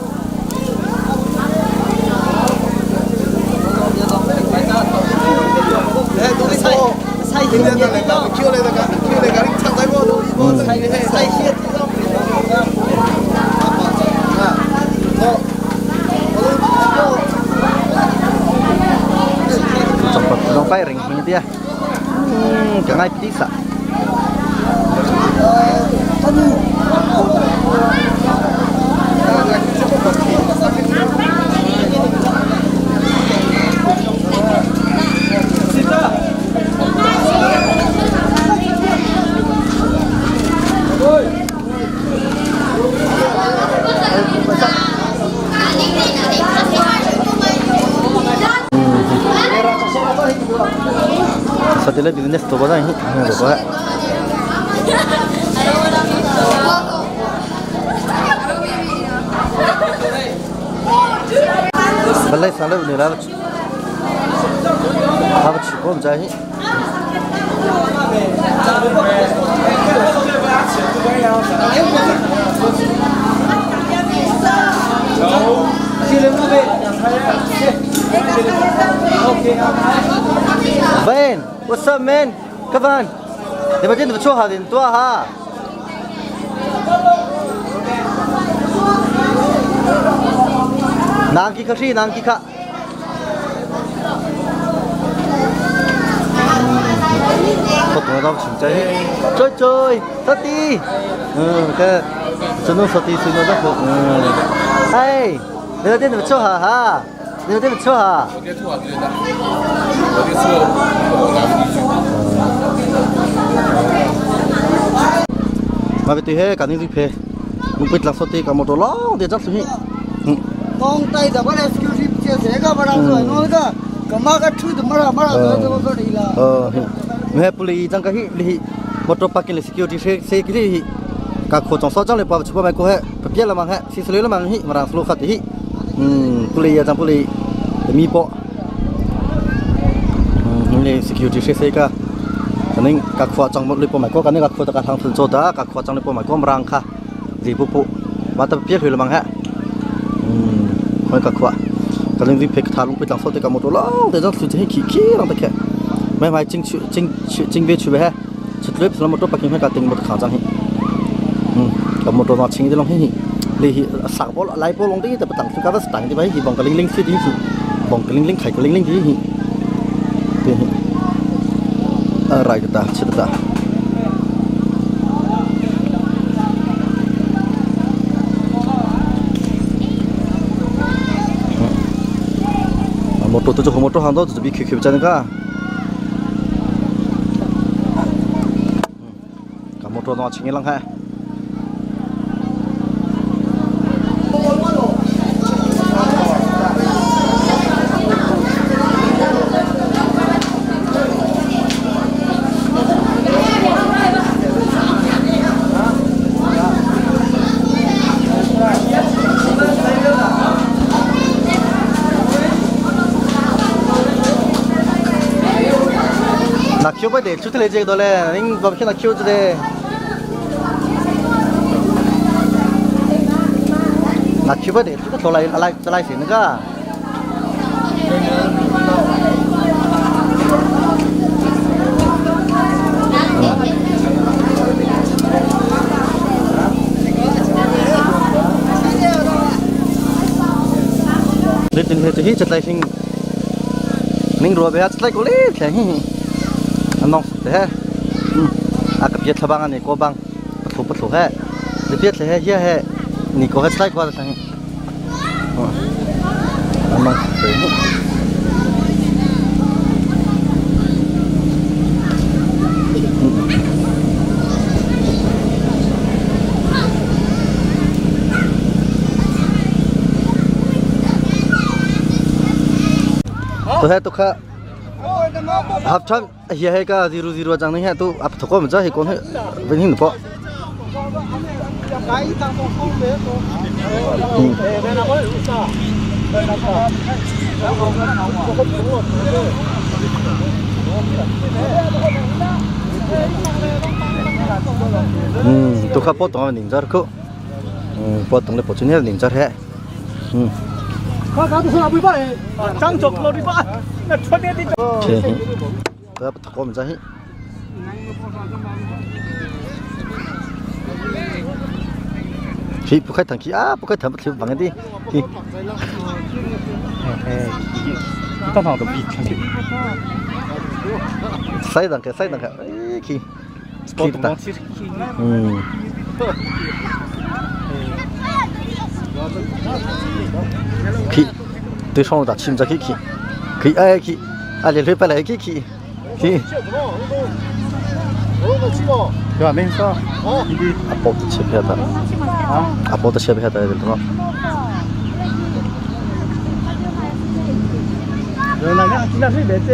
[SPEAKER 1] Trong phải ring punya dia. Cái này tí sợ. Satellite business to ba hi ba. Balai sale ne la. Ha ba chi ko ja hi. Ben, what's up man? Come on. 你把这怎么做好的？多哈。南极可是南极卡。có tụi nó chỉnh chơi chơi chơi tati ừ cái cho nó tati xin nó rất ừ hey 你那店怎么做哈哈？你那店怎么做哈？
[SPEAKER 9] 我爹吐啊，直接打。我爹吃了，我拿不进去。
[SPEAKER 1] mà về thế cả những gì phê cũng biết là số tiền cả một đồ lon tiền rất suy
[SPEAKER 5] 当带的我来就是这这个不让做，那个干嘛个出的没了没了，这么说的了。
[SPEAKER 1] ờ mẹ puli chẳng cái hi motor parking là security xe xe cái gì Ka kho chong so chang le pa chupa mai ko he papia lamang he si sele lamang hi marang slo khat hi puli ya chang puli mi po le security she se ka kaning ka khwa chang mo le po mai ko kaning ka khwa ta ka thang thun cho da ka khwa chang le po mai ko marang kha zi pu pu ma ta pia hlui lamang he hoi ka khwa kaling zi phek tha lung pi tlang so te ka mo to long te jang thu che khi khi rang ta khe mai mai ching chu ching ching ve chu ve he chutlep sala motor parking ka ting mot kha chang hi ka motor ma ching de long hi le hi sak bol lai bol long ti ta patang chu ka ta stang ti bai hi bong ka ling ling si ti hi bong ka ling ling khai ka ling ling ti hi ti hi rai ta chit ta motor tu chu motor hang do chu bi khü khü chan ka Ka motor zong a ching i lang hai. Na khiu bai de chu tele je dole ning bab khi na khiu chu de na khiu bai de chu ka tholai alai chalai sin ka Tin he hi chatlai hing ning rua be chatlai ko le thle hi anong te he a ka piat thlabang ani ko bang pathu pathu he le piat tle he hia he ni ko he chatlai ko ta hi anong te hi Tu he tu kha hap chan hi he ka 0 0 chang ni he tu ap thoko ma cha hi kon he vin hin po Tu kha po tong ning jar ko po tong le po chu ni ning jar he Khi不开腾去啊，不开腾不去房的，去。
[SPEAKER 8] 当当都比上去。
[SPEAKER 1] 塞上去，塞上去，哎去。去嗯。去，对上打亲只去去，去哎去，啊连续白来去去，去。
[SPEAKER 8] 对吧？没错。
[SPEAKER 1] 阿婆都切片的，阿婆都切片的，对吗？
[SPEAKER 8] 那那是别这。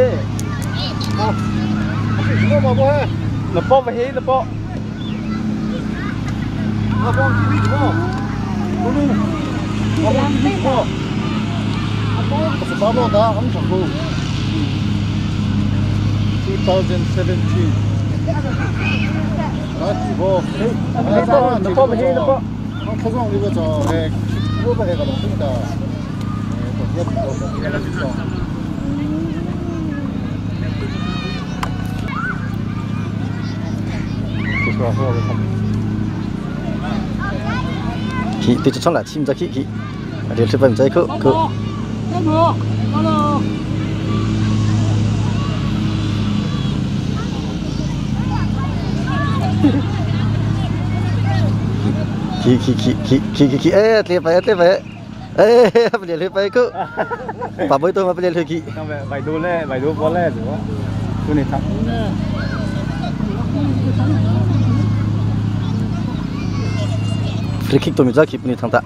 [SPEAKER 8] 啊，那包不黑，那包。
[SPEAKER 5] 那包几米多？那包几米多？八毛的，很成功。2017. 아, 이거.
[SPEAKER 8] 나包不黑，那包。
[SPEAKER 5] 포장 이거 저, 네, 후보가 해가 넘습니다. 네, 또
[SPEAKER 1] 去，对，就上来，去唔知去去，啊，连续白唔知去去。去去去去去去去，哎，连白连白，哎，不连续白去，把妹都嘛不连续去。
[SPEAKER 8] 白多嘞，白多波嘞，是吧？不能唱。
[SPEAKER 1] Free kick 都没在去，不能唱的。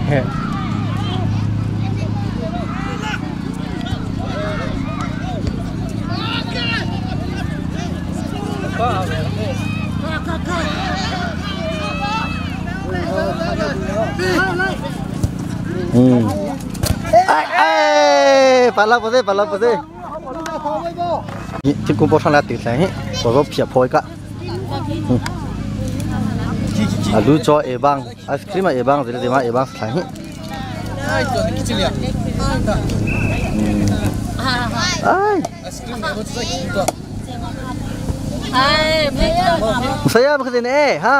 [SPEAKER 8] 嘿。
[SPEAKER 1] Ai, pala pose, pala pose. Thingkung paw hrang la ti thleng hi, paw phia phoi ka. Alu cho e bang, ice cream e bang, zile ma e bang thleng hi. Ai. Saya ba khatin e ha.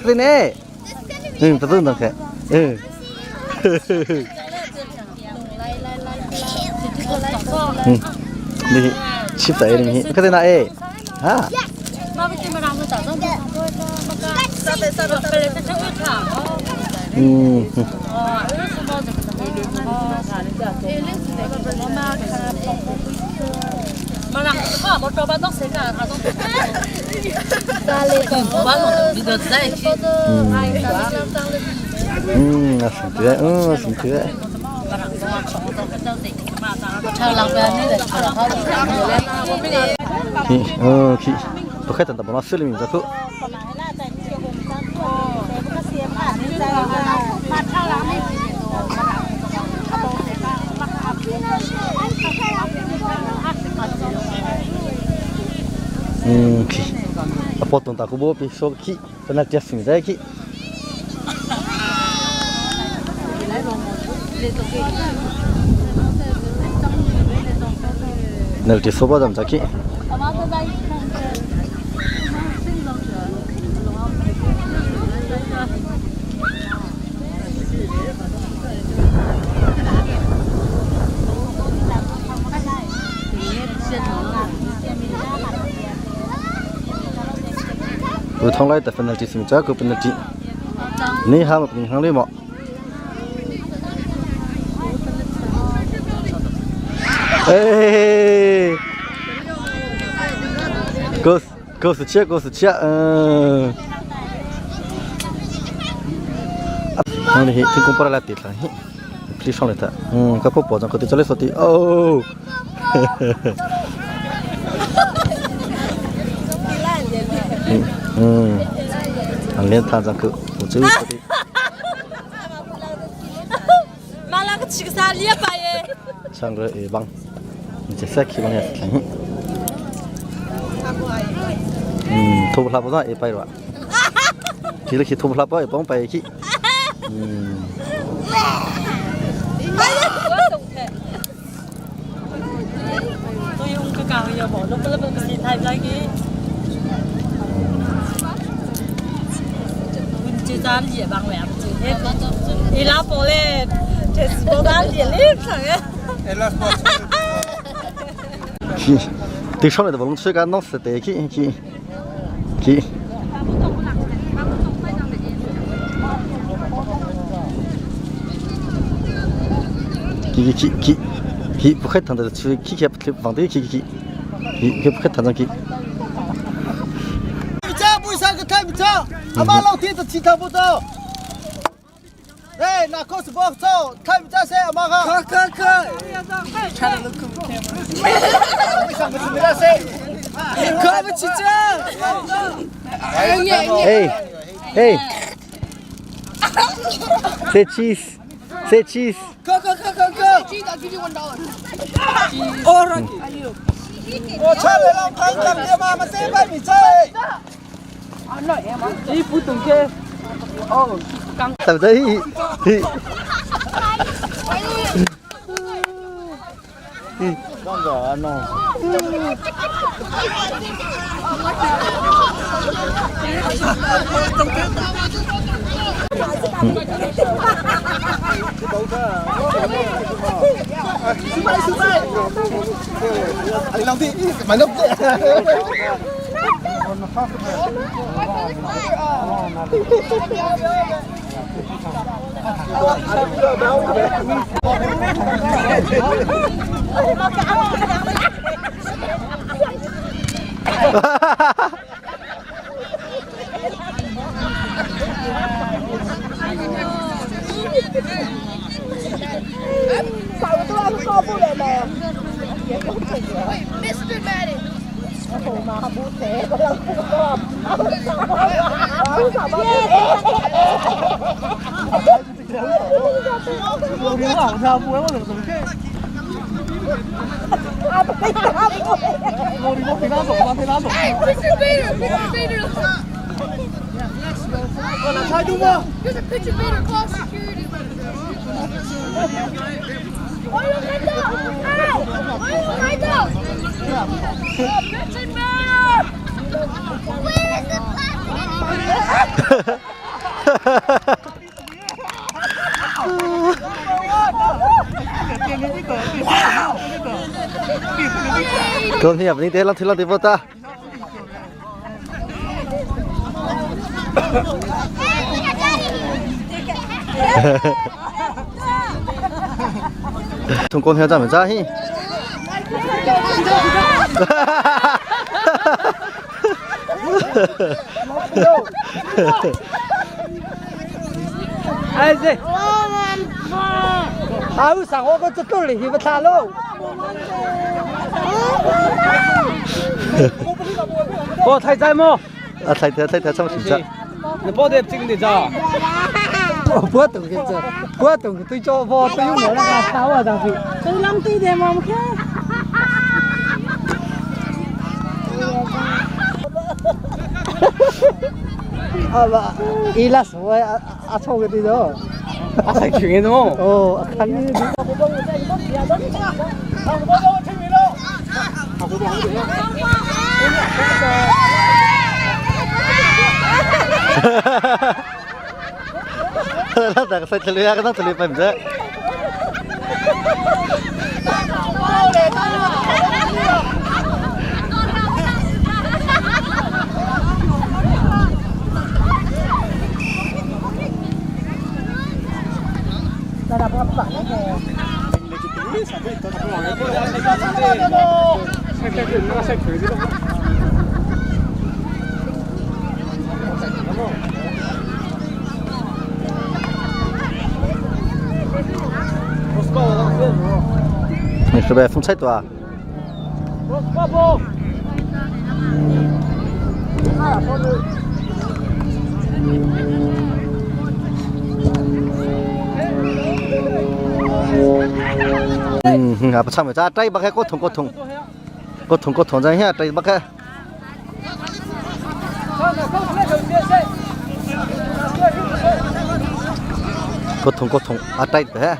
[SPEAKER 1] Khatin e. Patun dang khe. Ni chip ta e ni. Khatin na e. Ha. Pakhat tan ta silimi ta khu. Khi. Apo ton ta ku bo pi so khi penalty sing zai khi. Penalty so ba jam cha khi. Tu thong lai ta penalty sim cha ku penalty. Ni ha ma ping hang le mo. Ê. Go go su chia go su chia. Ờ. Ni hi thing kum para la ti thla hi. Please shong le ta. Ka po po jang ko ti chale so ti. Oh. Ang len tha jang ku. Chu ti. Sang re e bang. Ni se khi bang ya thla hi. Thu hla po e pai ro. Khi le khi thu hla po e pong pai khi. Khi từ sau này thì bóng chơi cái nó sẽ để khi khi khi khi khi khi khi不开烫的吃khi khi放的khi khi khi khi不开烫的khi
[SPEAKER 3] cha bui sang cái thay cha ama long thi ta chi thang bu to Hey, na ko su bok cho thay cha se ama kha kha kha kha kha ba chi cha
[SPEAKER 1] Hey, hey. Say cheese. Say cheese.
[SPEAKER 3] kha kha kha kha kha Oh, cha le long thang lam dia ma ma se bai mi cha.
[SPEAKER 1] Sao đấy? Con gà nó.
[SPEAKER 3] Anh long thi mà nó
[SPEAKER 7] Mr. Madden. Hey, picture Vader! Picture Vader! There's a picture Vader call security. Where is the plastic?
[SPEAKER 1] Con hiệp như thế lắm thì vô ta. Thùng con heo ra mình ra hi.
[SPEAKER 4] 哎这，啊有上我个这兜里去不查喽。我太在么？
[SPEAKER 1] À thay thế thay thế xong chỉ ra.
[SPEAKER 4] 你包的这个你咋？我不懂个这，不懂对叫我对我那个啥我当时。
[SPEAKER 10] 都浪对的嘛，我看。
[SPEAKER 4] 啊不，伊拉说啊啊错个对头，啊才群的么？哦，看你。
[SPEAKER 1] Nó đặt sai thử cái nó thử phải mình 你是不风太大？嗯，啊不唱不咋，这把开过痛过痛，过痛过痛咱下这把开。过痛过痛，啊对的。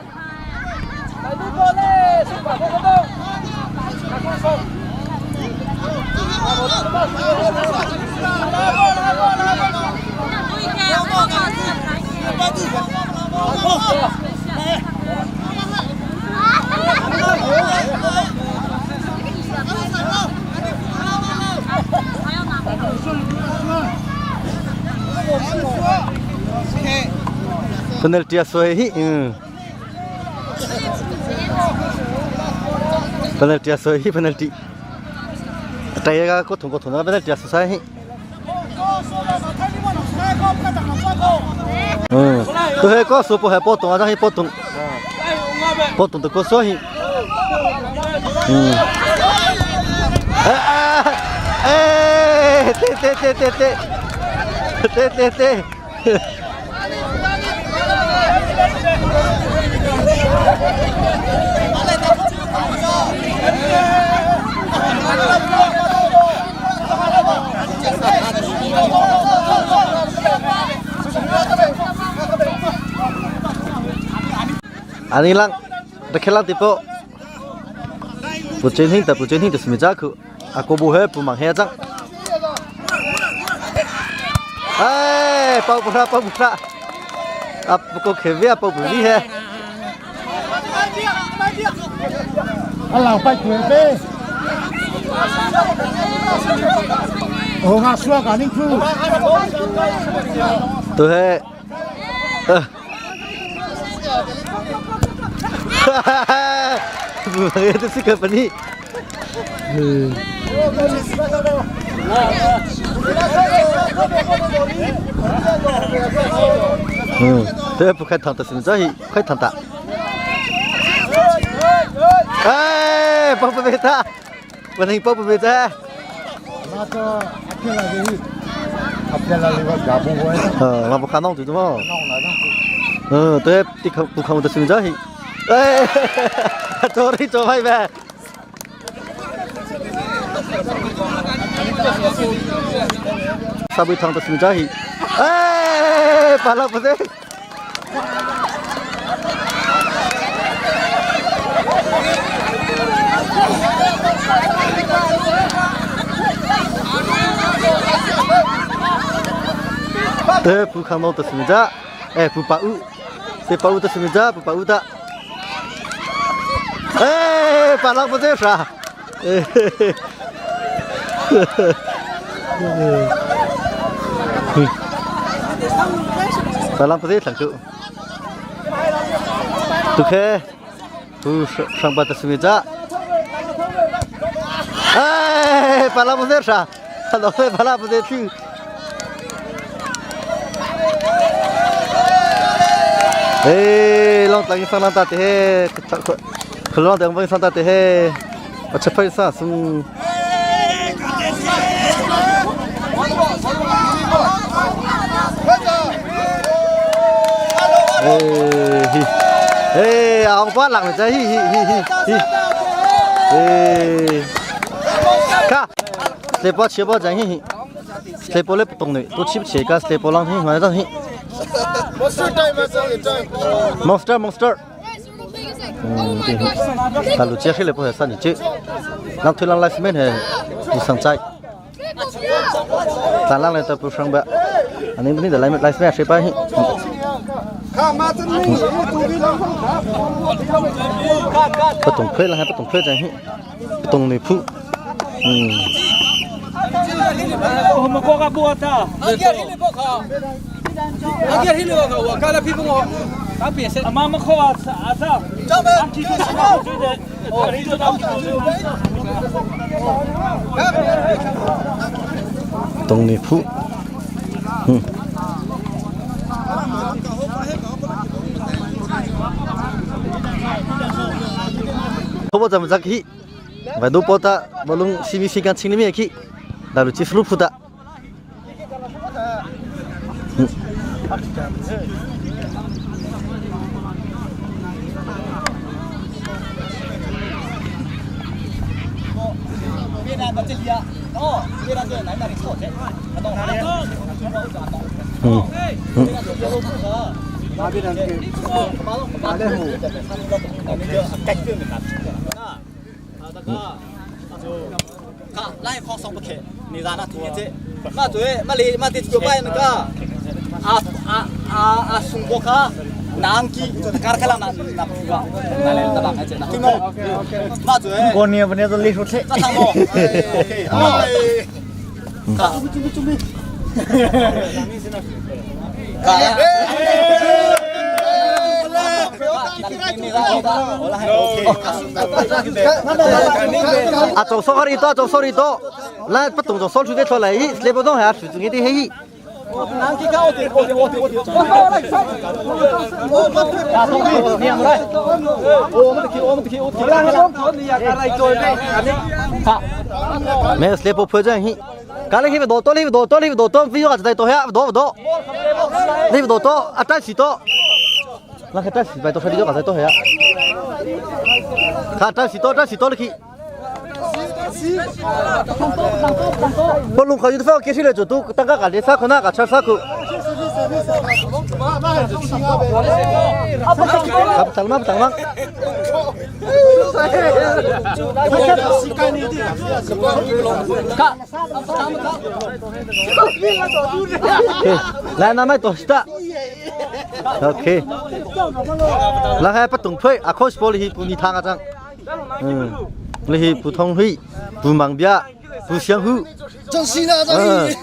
[SPEAKER 1] Penalty asoi hi. Penalty asoi hi penalty. Taiga ko thong ko thong na penalty asoi hi. 都系个数不系波动啊，真系波动。波动就个数hi。嗯。哎哎，对对对对对，对对对。 อันนี้lang ตะเคลังติโป不真听的不真听就是没咋去，啊，过不去不忙黑张。哎，包不啦包不啦，啊不过可别包不厉害。
[SPEAKER 6] 啊，老拜鬼呗。我阿叔啊，你去。
[SPEAKER 1] 对，哈哈哈，不忙这是个本地。嗯。嗯，这不开烫的，是这快烫的。哎，包不被他，我能包不被他。
[SPEAKER 6] 那个阿天来的，阿天来的我家不会。
[SPEAKER 1] 嗯，我不看弄对的嘛。嗯，对，你看不看我的身这。Ê, cho đi cho mày về. Sabi thang ta smi jahi. Ê, pala pase. Te pu khang no ta smi ja. Ê, pu pa u. Te pa u ta smi ja, pu pa u ta. Ê, pa lang pase sa. Pa lang pase thang chu. Tu khe pu sang pa ta smi ja. Ê, pa lang pase sa. Lo fe pa lang pase thu. Ê, long tlang sang lang ta te he. Khulong dang vang sang ta te he. A chapai sa sung. Ê, hi. Ê, ông quá lặng rồi chứ hi hi hi hi hi. Ê. Ka. Slepo chepo jang hi hi. Slepo le putong ni. Tu chip che ka slepo lang hi ma jang hi. Monster monster. Ta lu che le po sa ni che. Lang thui lang life men he. Ni sang chai. Ta lang le ta pu sang ba. Ani ni da life life men she pa hi. Patong phê là hai patong phê jang hi. Patong ni phu. Tông ni phu. Thobo jam jak hi. Vai du pota bolung simi sikan chingni mi ki. Dalu chi flu phuta. À chỗ sorry to chỗ sorry to là bất đồng chỗ sorry cái chỗ này lấy bất đồng hả sử dụng cái đi hay mẹ lấy bộ phơi cho anh cái này khi mà đổ to đi đổ to đi đổ to ví dụ là đây to ha đổ đổ đi đổ to à trái xì to là cái trái xì bài to phải đi cho cả to ha cả trái xì to trái xì to đi 不龙可以发给谁来做都，大家搞的啥可那个吃啥可。不等吗？不等吗？来，那买多少？OK。来还不懂配，阿可是玻璃不你汤阿张。嗯，你是普通话，不忙别，不相互。嗯，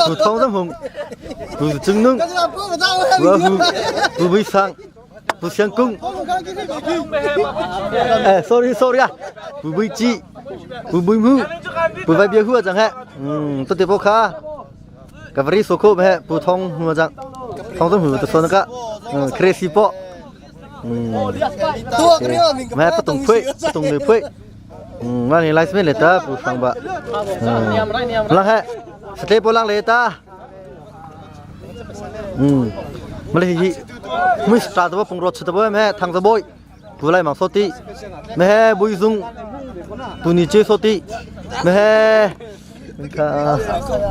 [SPEAKER 1] 不通人风，不争论，不不不悲伤，不相公。哎，sorry sorry 啊，不悲记，不悲母，不为别户张嘿，嗯，不得不卡，个不离说口没，不通么张，通人户就说那个，嗯，crazy 包，嗯，没不懂配，不懂的配。嗯，那你来这边来的不上吧？嗯，那还是这波浪来的。嗯，没得去，没啥子不碰着吃的不没，躺着不。Pu Lai Mang Sawti, Mehe Bui Zung, Pu Ni Ce Sawti, Mehe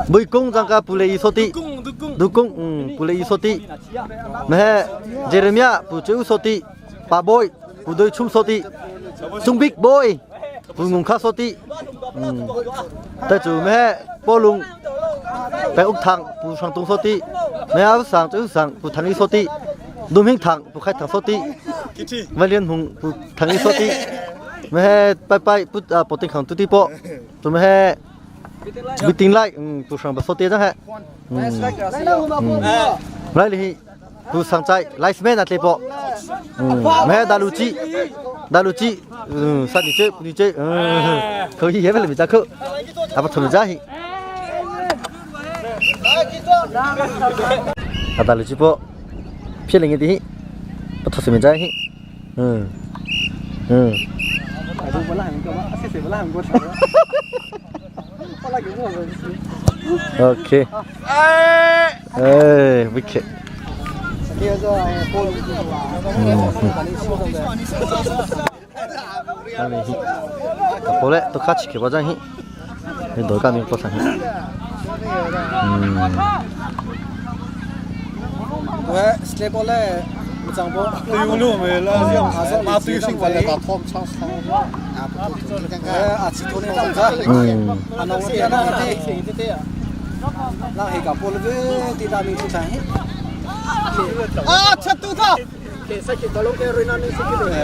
[SPEAKER 1] Bui Kung zangka Pu Le I Sawti, Dukung Pu Le I Sawti, Mehe Jeremiah Pu Ceu Sawti, Pa Bawi Pu Doi Chum Sawti, Cung Bik Bawi Pu Ngung Kha Sawti, Ta cu mehe Polung Peng Uk Thang Pu Hrang Tung Sawti, Mehe Au Sang Ceu Sang Pu Thang I Sawti, Dum Hing Thang Pu Khai Thang Sawti, Van Lian Hung Pu Thang I Sawti, Mehe Pai Pai Pu Poting Khang Tuti Po, tu mehe Biting Lai Pu Hrang Ba Sawti jang he. Lai li hi Pu Sang Chai Liceman atle po. Mehe Dalu Chi Dalu Chi sa ni che ni che khâu hi he mi cha khâu apa thum ja hi Dalu Chi po ဖြစ်နေသည်ပထစမကြဟိအင်းအင်း Okay. 哎，wicked. 好嘞，都卡起去我真去，你多干点多上去。嗯。
[SPEAKER 3] 喂，这个嘞，张波，
[SPEAKER 6] 对路没了，马对性过来打汤汤汤。
[SPEAKER 3] 啊，吃多点张子。
[SPEAKER 1] 嗯。
[SPEAKER 3] 啊，那我点那个的，那黑个玻璃的大明星餐。
[SPEAKER 5] 啊，吃多少？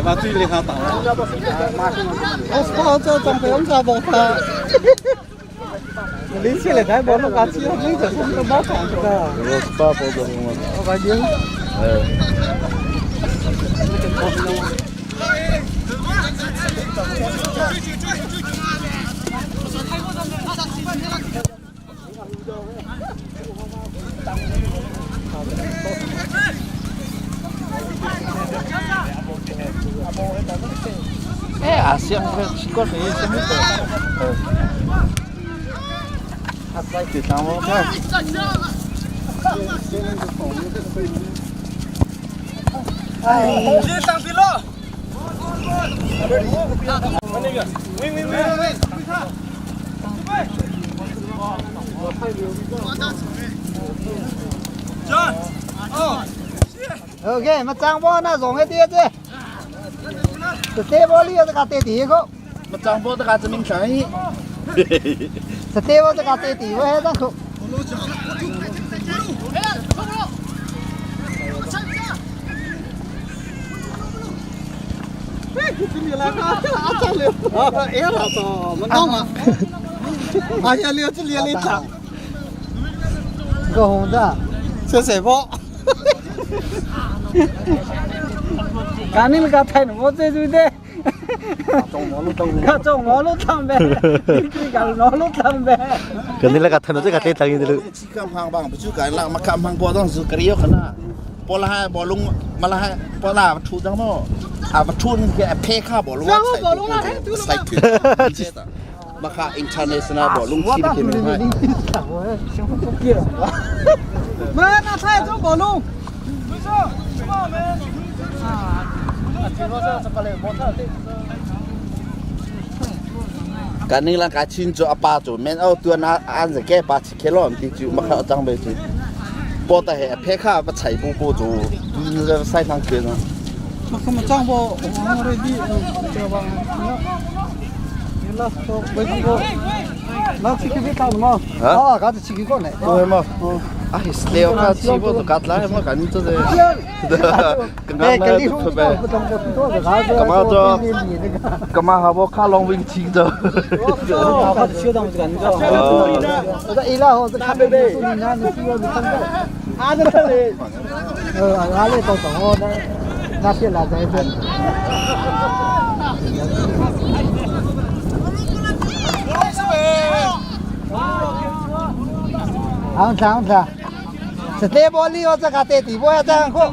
[SPEAKER 6] 马对厉害打。
[SPEAKER 5] 我我这装备我们这帮他。你起来看，我弄个鸡，你这是个毛看的。
[SPEAKER 9] 我是八宝的我。
[SPEAKER 5] 我感觉。
[SPEAKER 9] 哎，阿香，这个是什么的？他在地上我看。
[SPEAKER 5] 哎，
[SPEAKER 3] 别上去了。那个，喂喂喂喂，
[SPEAKER 5] OK，mà trang bò na rong hết tiệt chứ. Cái bò li cái tê tì ko.
[SPEAKER 9] mà trang bò cái mình cái.
[SPEAKER 5] Cái bò cái tê tì với hết đó ko.
[SPEAKER 3] 哎呀，你这脸里长。
[SPEAKER 5] 个红的，
[SPEAKER 3] 这谁包？
[SPEAKER 8] 赶紧个太我这对的。中我都当呗，你讲我都当呗。
[SPEAKER 1] cái này là cái thằng nó cái tên thằng như thế.
[SPEAKER 9] ที่กำพังบางไปช่วยกันละมากำพังบัวต้องซื้อกระเรียวขนาดปลาให้บอลุงมาละให้ปลาชูจังมั้งอ่ะมาชูนี่แกเพค่าบอลุงใส่ถึงมาค่า international บอลุงที่ที่ไม่ให้
[SPEAKER 5] 没，那菜做บอลุง。
[SPEAKER 9] กันนี่ละกาชินจูอาปาจูแม่นเอาตัวน้าอันจะแก้ปาชิเคลอมที่จูมาค่าจังไปจูปอแต่เหเพค่ามาใส่ปูปูจูใส่ทางเกินนะ
[SPEAKER 3] มาขมาจ้างบ่โอ้โหเรดี้เจ้าบางนี่ล่ะตัวไปกู
[SPEAKER 5] 那去去去搞什么？啊，搞子去去过来。
[SPEAKER 9] 对嘛？啊，是的，我看直播都搞来，我看你这是，刚刚那个特别，干嘛做？干嘛还我卡龙win请着？
[SPEAKER 3] 我切到我这个，你知道吗？
[SPEAKER 5] 我在伊拉我是看贝贝，你看你去过你看过？啊，这里，阿里到懂我那那些来在这。好，好，好，是这玻璃我这个在底部要这样过。啊，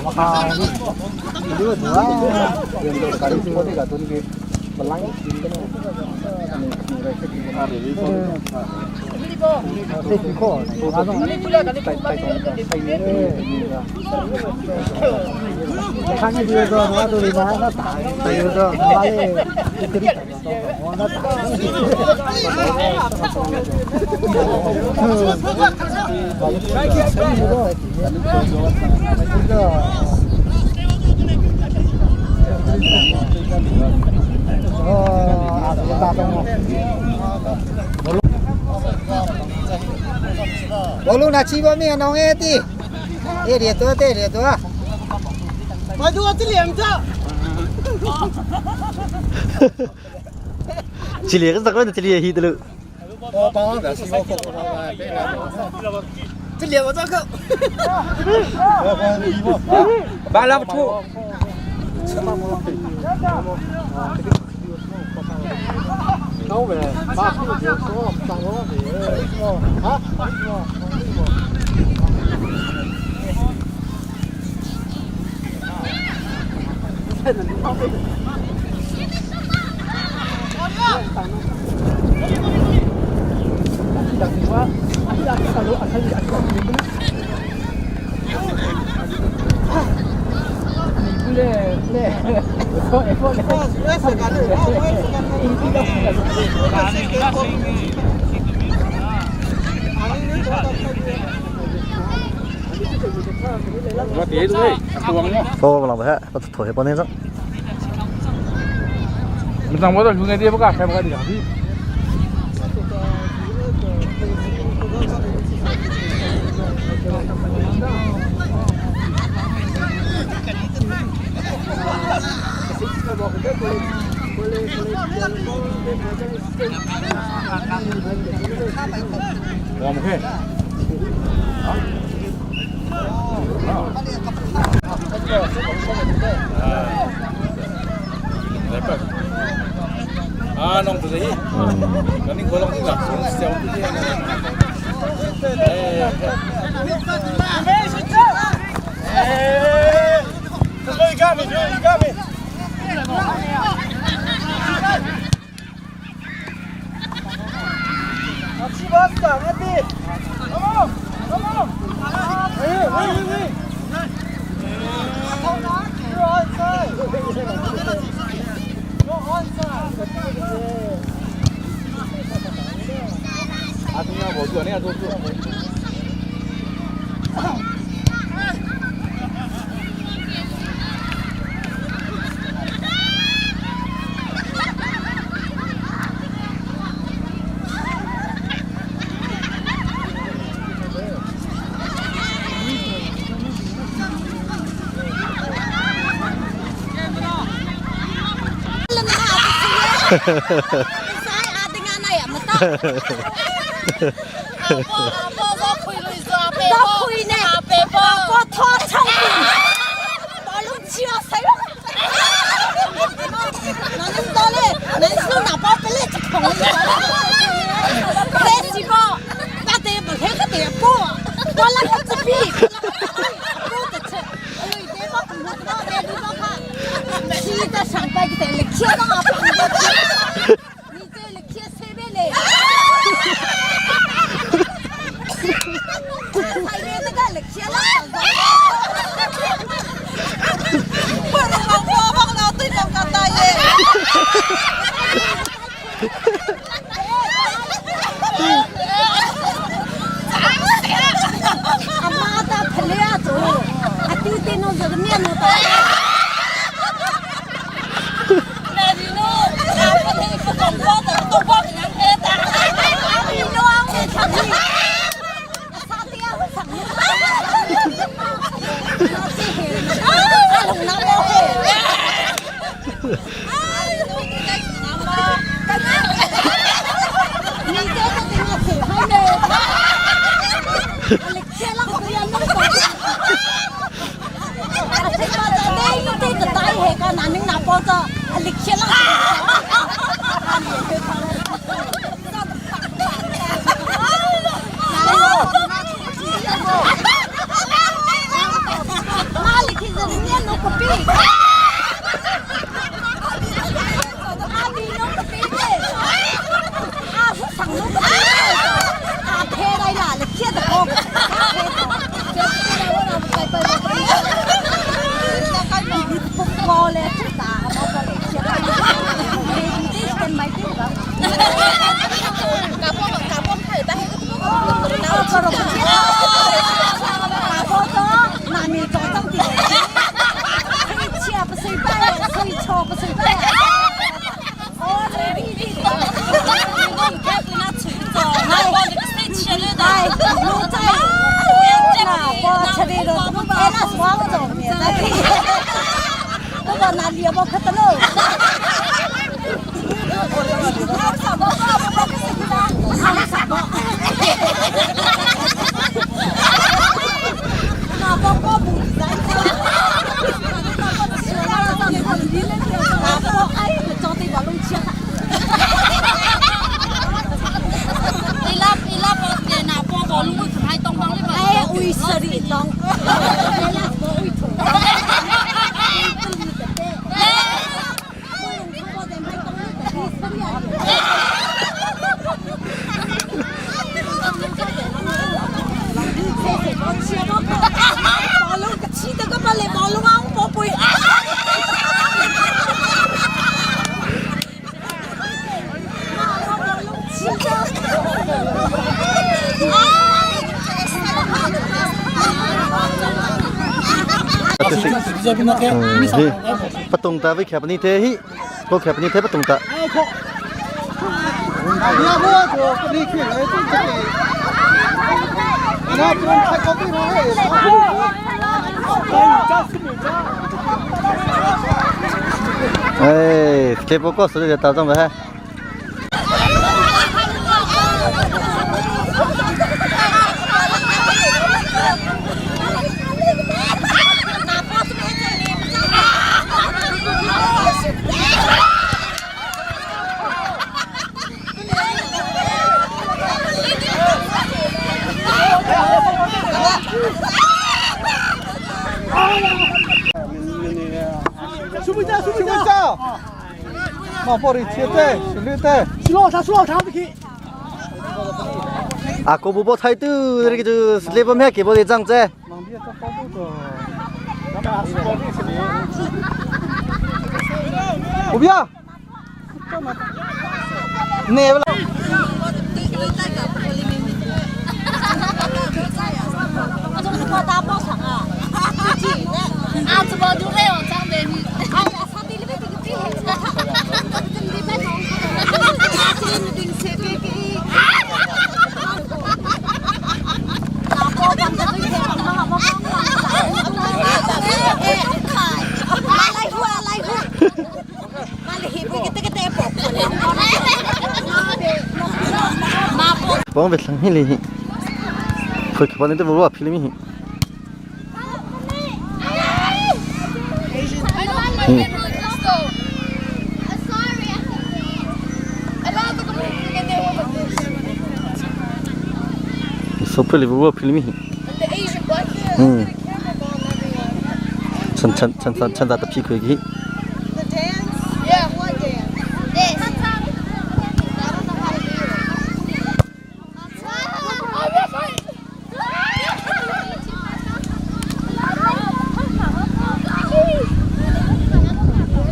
[SPEAKER 5] 我靠！你这个啊，
[SPEAKER 3] Bolu na chi ba mi anong e ti. E ria to te ria to.
[SPEAKER 10] Mai tu ti liam ta.
[SPEAKER 1] Chỉ lìa cái giặc lên chỉ lìa hi từ
[SPEAKER 3] 我帮的是我
[SPEAKER 4] 这脸我照看。巴拉不出。
[SPEAKER 1] Có mà lòng phải bắt thổi bao nhiêu đó.
[SPEAKER 8] မတန်ဘောတော့လူငယ်တွေဘက်ကခဲဘက်ကဒီဟာဒီ ဝါမခဲအာနောင်တည်းကနင်းခေါ်လောက်ကဆောင်းတူတယ် အာသူများဘောသူကနေအတူတူ
[SPEAKER 10] Sai a tinga này à mà ta. 都亏呢，我拖臭我拢笑死我。那你到咧，你手拿包俾你一控你。你是个，我哋唔听佢哋波，我拉佢一边，波就出，哎呦，你我唔好我你我看，黐得上摆佢哋力车都我你这力车死咩咧？係咩得個力車啦？我老婆幫老對頭咁大嘢。阿媽的陪你做，阿弟弟弄這個面弄到。那你弄，阿不聽不講話的，都幫人家打。你弄我唱你。哪里去？人家弄个病。
[SPEAKER 1] Hi patung ta vi khep ni the hi ko khep ni the patung ta. Ê, cái bố có số để tao trong vậy ha. À, cô bố bố thay tư cái chứ lấy bơm hết cái bố để răng chứ. Bố bia. Nè
[SPEAKER 10] 我从是大包场啊，啊，怎么就没有长得？哎呀，上帝那边这个比黑，这里边弄，啊，这里顶车给给。
[SPEAKER 1] Bóng về thằng hi li. Phơi cái bọn này tôi vừa phim mi. Sopeli vừa phim mi. Ừ. 趁趁趁趁趁他的屁股去。
[SPEAKER 7] The dance? Yeah. What dance? This. I don't know how to do it.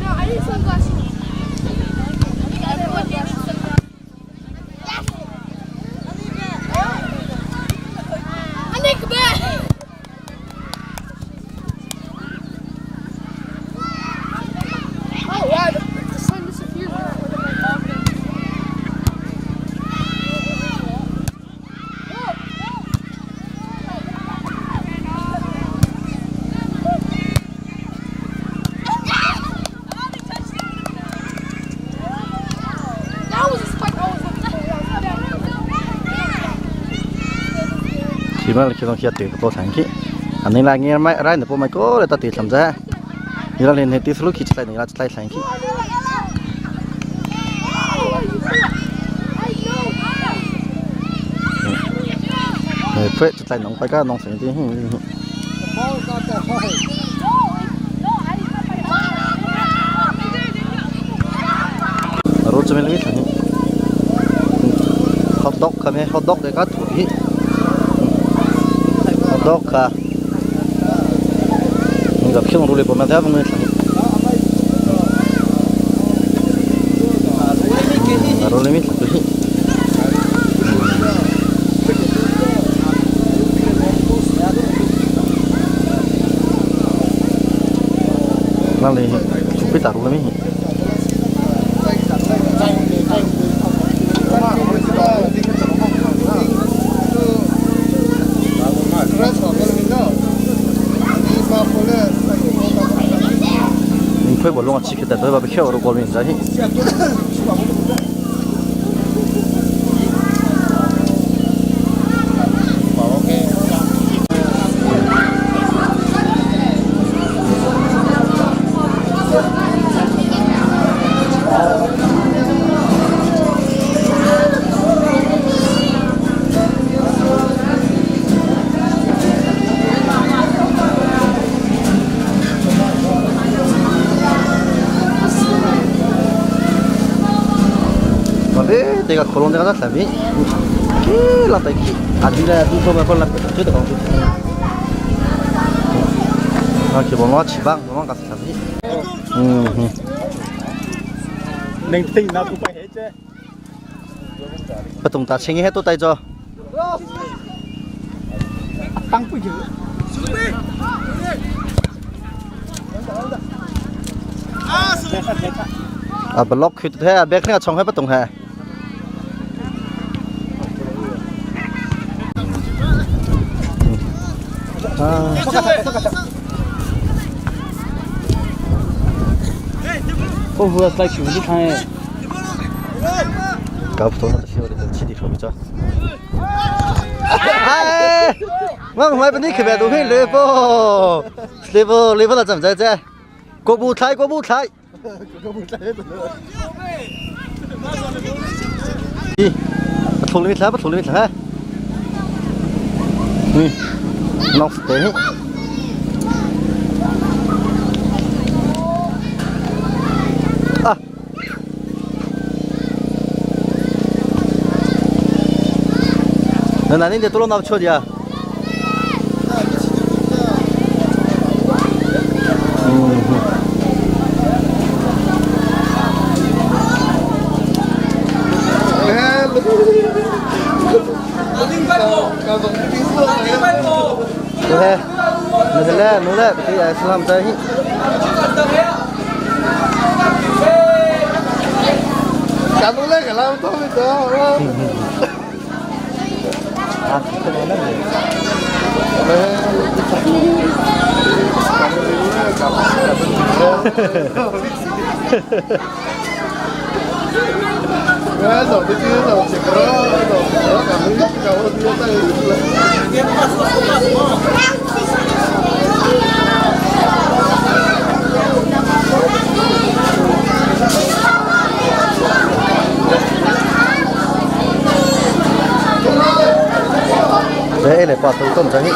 [SPEAKER 7] I need sunglasses. Everyone needs sunglasses. I need back. Oh wow, the sun disappeared when I went in my pocket. That was a spike I was looking for.
[SPEAKER 1] Khi mà khi khi tự bộ thành khi anh nên là nghe máy ra được bộ máy cố để ta tự làm ra như là lên hệ tiếp lúc khi chạy này là chạy thành khi này phết chạy nóng phải cái nóng sinh thì rồi cho mình lấy thành hot dog ค่ะ hot dog เด็กก็ถุย hot dog ค่ะนี่กับขี้ของรู้เลยผมมาแทบไม่ทันรู้เลยไม่ทันถุยนั่นเลยถุยไปตัดรู้เลยไม่ 你快把弄起去，但对吧？被跳了，过敏在。这个可龙这个那产品，给老百姓啊，对了，你说嘛，可能觉得讲，啊，去帮我吃饭，帮我干啥子？嗯嗯。
[SPEAKER 8] 能听那不白黑啫。
[SPEAKER 1] 不懂打青衣都带着。
[SPEAKER 8] 当不久。
[SPEAKER 1] A block khit the a bek ne chong he patung he.
[SPEAKER 8] 我负责在球里看。
[SPEAKER 1] 搞不懂那个的气体抽着。哎，我唔系俾你佢别都可以来不？来不来不，那怎么在这？国步台，国步台。咦，头里面来不？头里面来。嗯，弄死的。啊！那哪里的多罗那不错的啊？对，那是嘞，弄嘞，对，是他们在。啊，这个那个。这来把头动着你。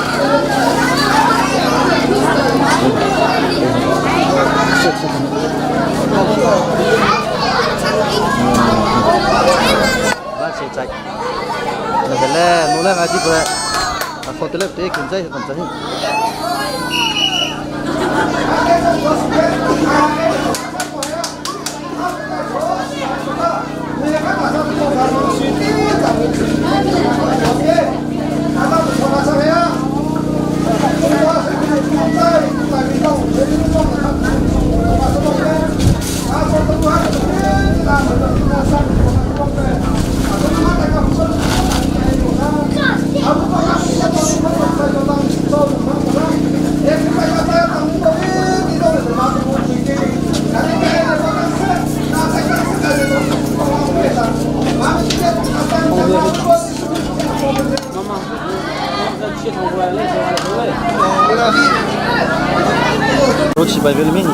[SPEAKER 1] 那谁在？那个嘞，努力还是不？啊，好的嘞，对，现在怎么着？我七百个里面。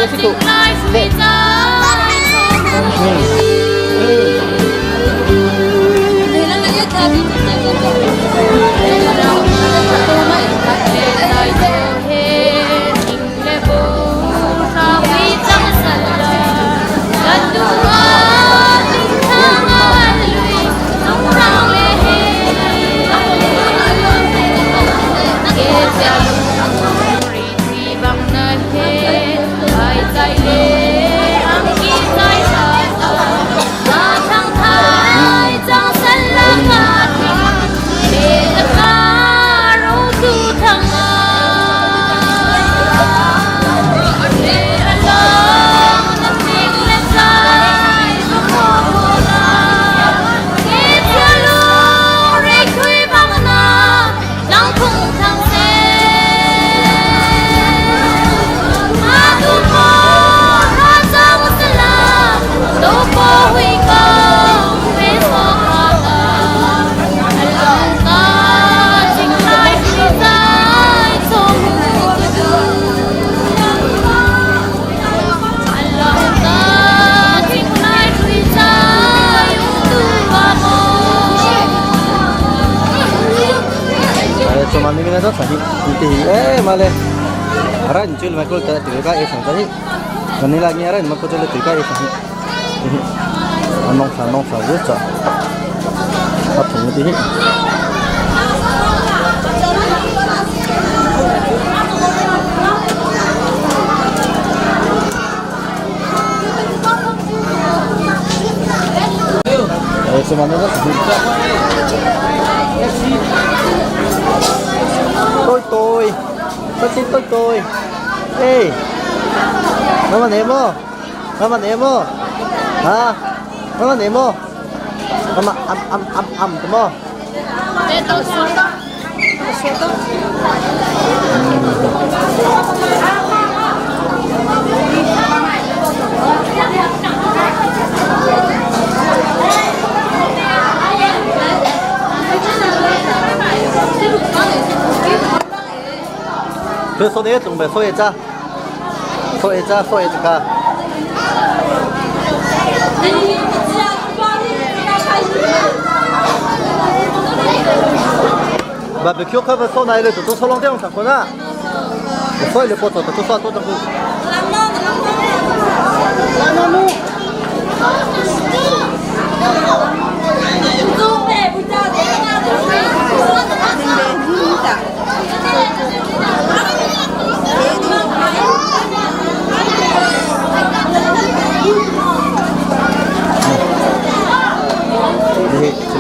[SPEAKER 1] Tôi tôi tôi tôi tôi Ê Mama nemo Mama nemo Hả Mama nemo Mama am am am am đúng không? 佢说的准备说一只，说一只，说一只个。Barbecue 可不烧那一类，都烧两点钟上呢。我烧一类不做，都烧多点个。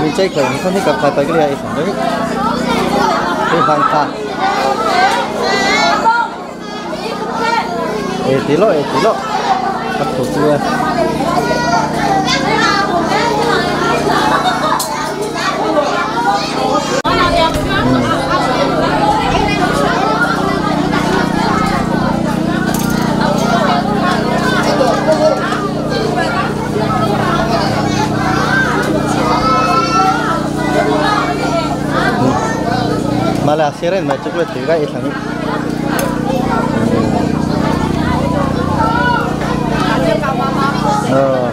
[SPEAKER 1] 你这个，你看那个开白个来一层的，这方卡。哎，对了，哎，对了，他投资啊。Malah siren macam tu tiga isang. Ờ,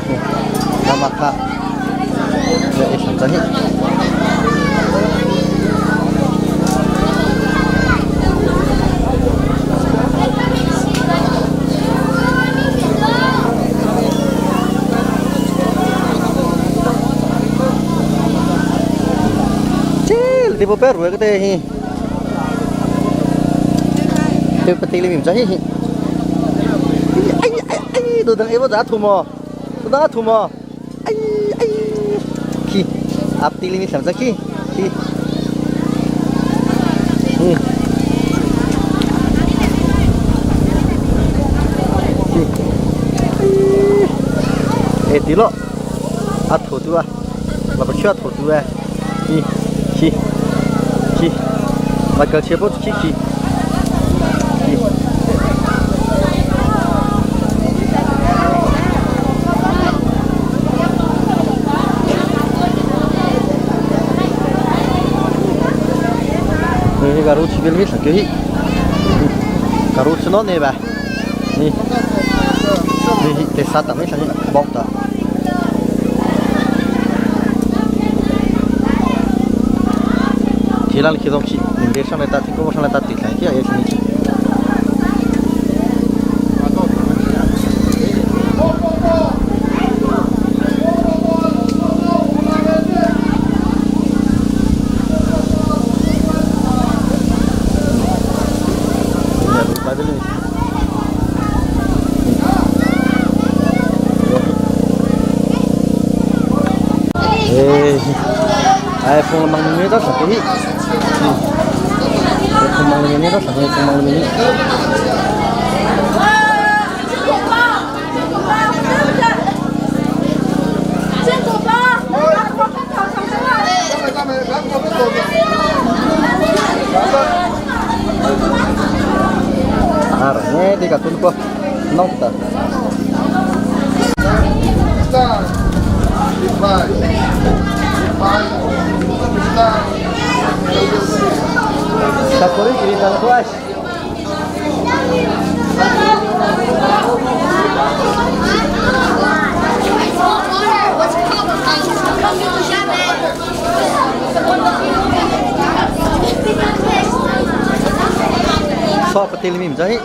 [SPEAKER 1] mà khá. Vậy isang tadi. Chill, di po pero cái hi. Tôi bắt tay lên mình hi. Ai ai ai, tôi đang em đã thua mà. Tôi đã thua mà. Ai ai. Khi áp tí lên mình làm sao khi. Khi. Ừ. Khi. Ê tí lọ. À thua tôi à. Mà bắt chưa thua tôi à. Khi. Khi. Khi. Mà cái chế bút khi khi. Ini garu civil mi sakit. Garu cino nih bah. Nih. Hi te sa ta mai thlang hi bok ta. Khi lang khi dong khi ning de sang le ta thing ko sang le ta ti thlang khi ai thlang khi. Ai phung mang ni đó sẵn cái phung mang ni đó sẵn cái phung mang ni. Nghe đi cả tuần qua nóc ta. Tapos kiri tan kuas. So patil mim jahi.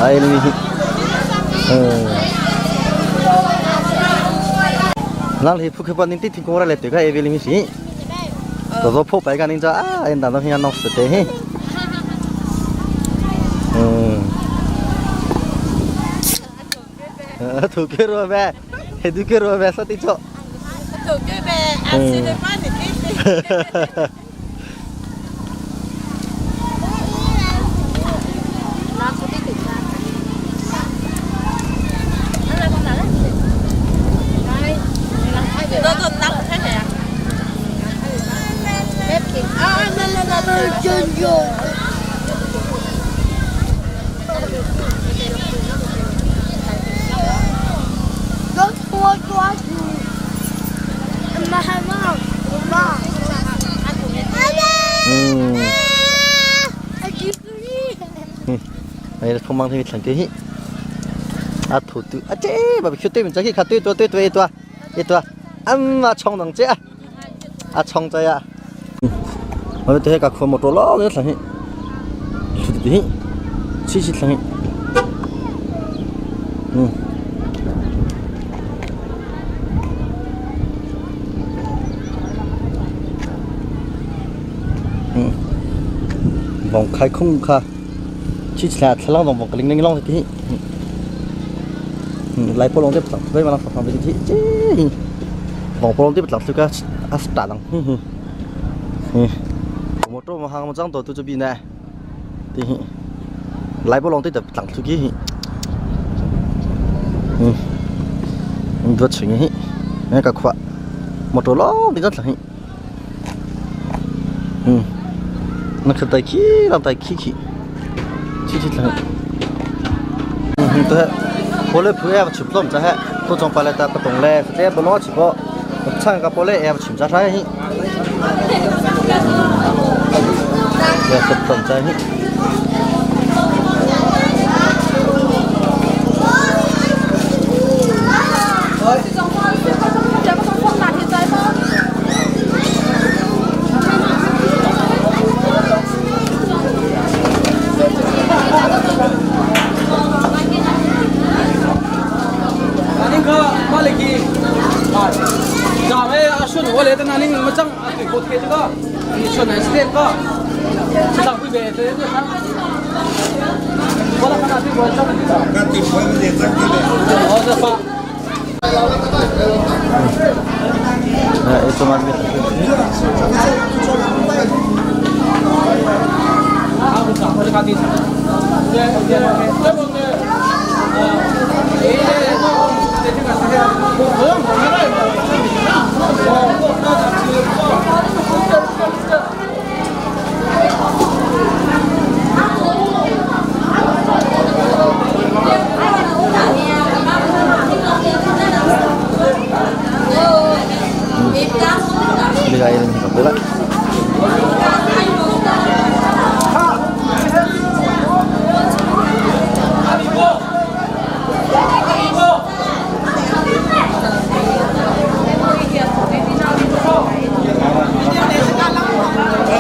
[SPEAKER 1] Ai ni. Lang hi phu khe pa ning ti thing ko ra le te ka e be li si. To zo pho pai ka ning cha a en da no hian nok se te hi. Thủ kê rồi về, thế thủ kê rồi về sao tí chỗ.
[SPEAKER 11] Thủ kê về, ăn xin được phát thì tí.
[SPEAKER 1] Này không mang thêm thằng kia hi. À thủ tư à chế bà bị khiêu mình chắc khi khát tôi tôi tôi tôi tôi tôi ăn mà chong đằng chế à à chong chơi à mà tôi cả khuôn một đồ ló nữa thằng hi thủ tư hi chi chi thằng hi ừ vòng khai không kha chỉ là thằng long vòng cái linh long thì lại po long tiếp thằng với mà long thằng với chị vòng po long tiếp thằng cái asta đằng một chỗ mà hàng một trang tổ tôi cho bị nè thì lại po long tiếp thằng tôi kia vừa chuyện ấy nghe cả khoa một chỗ long thì rất là nó cứ tay khí làm tay khí khí chi chi là tôi bố lê phụ em chụp lắm cho hết tôi trong phải là ta bắt đồng lê thế bố nó chỉ có sang cái bố lê em chụp ra thấy giờ chụp lắm cho hết.
[SPEAKER 4] State ko. Sa pui be te te ha. Wala kana ti bo sa ni.
[SPEAKER 2] Ka ti poi de tak ti be.
[SPEAKER 4] Oh sa pa.
[SPEAKER 1] Itu mas mi.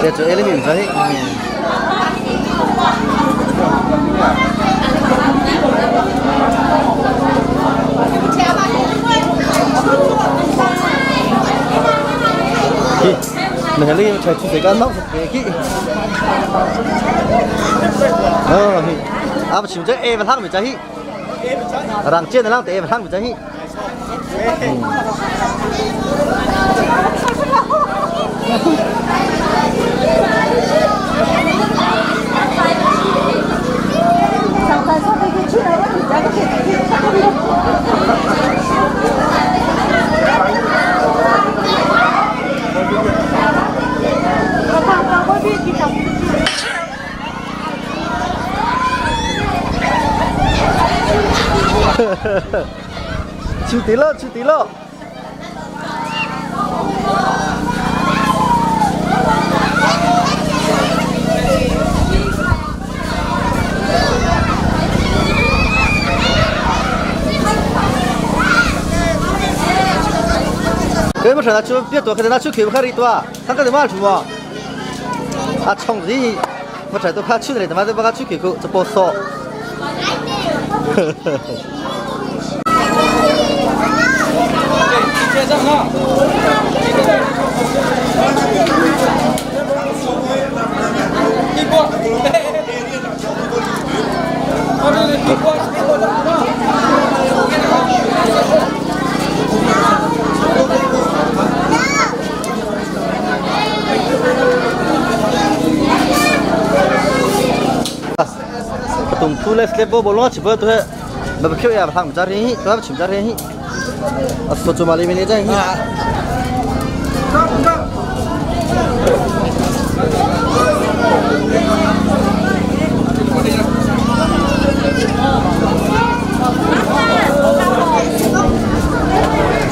[SPEAKER 1] Để cho em mình thấy. Mình thấy chạy chú cái nóc cái kĩ. Ờ, à mà chim chơi em thang mình chơi. Rang trên là em thang mình chơi. Chịu tí lọ, chịu tí lọ. Cái mà nó chú biết tuổi cái nó chú kiểu khác đi tua, thằng cái mà chú mà. À chồng gì mà chạy tôi khác chú này mà tôi bắt chú kiểu cho bỏ sọ. Tung tu le slep bo bolong chi bo tu he ba kheu ya hang cha ri hi to chim cha ri hi a so chu ma le me ne jai hi.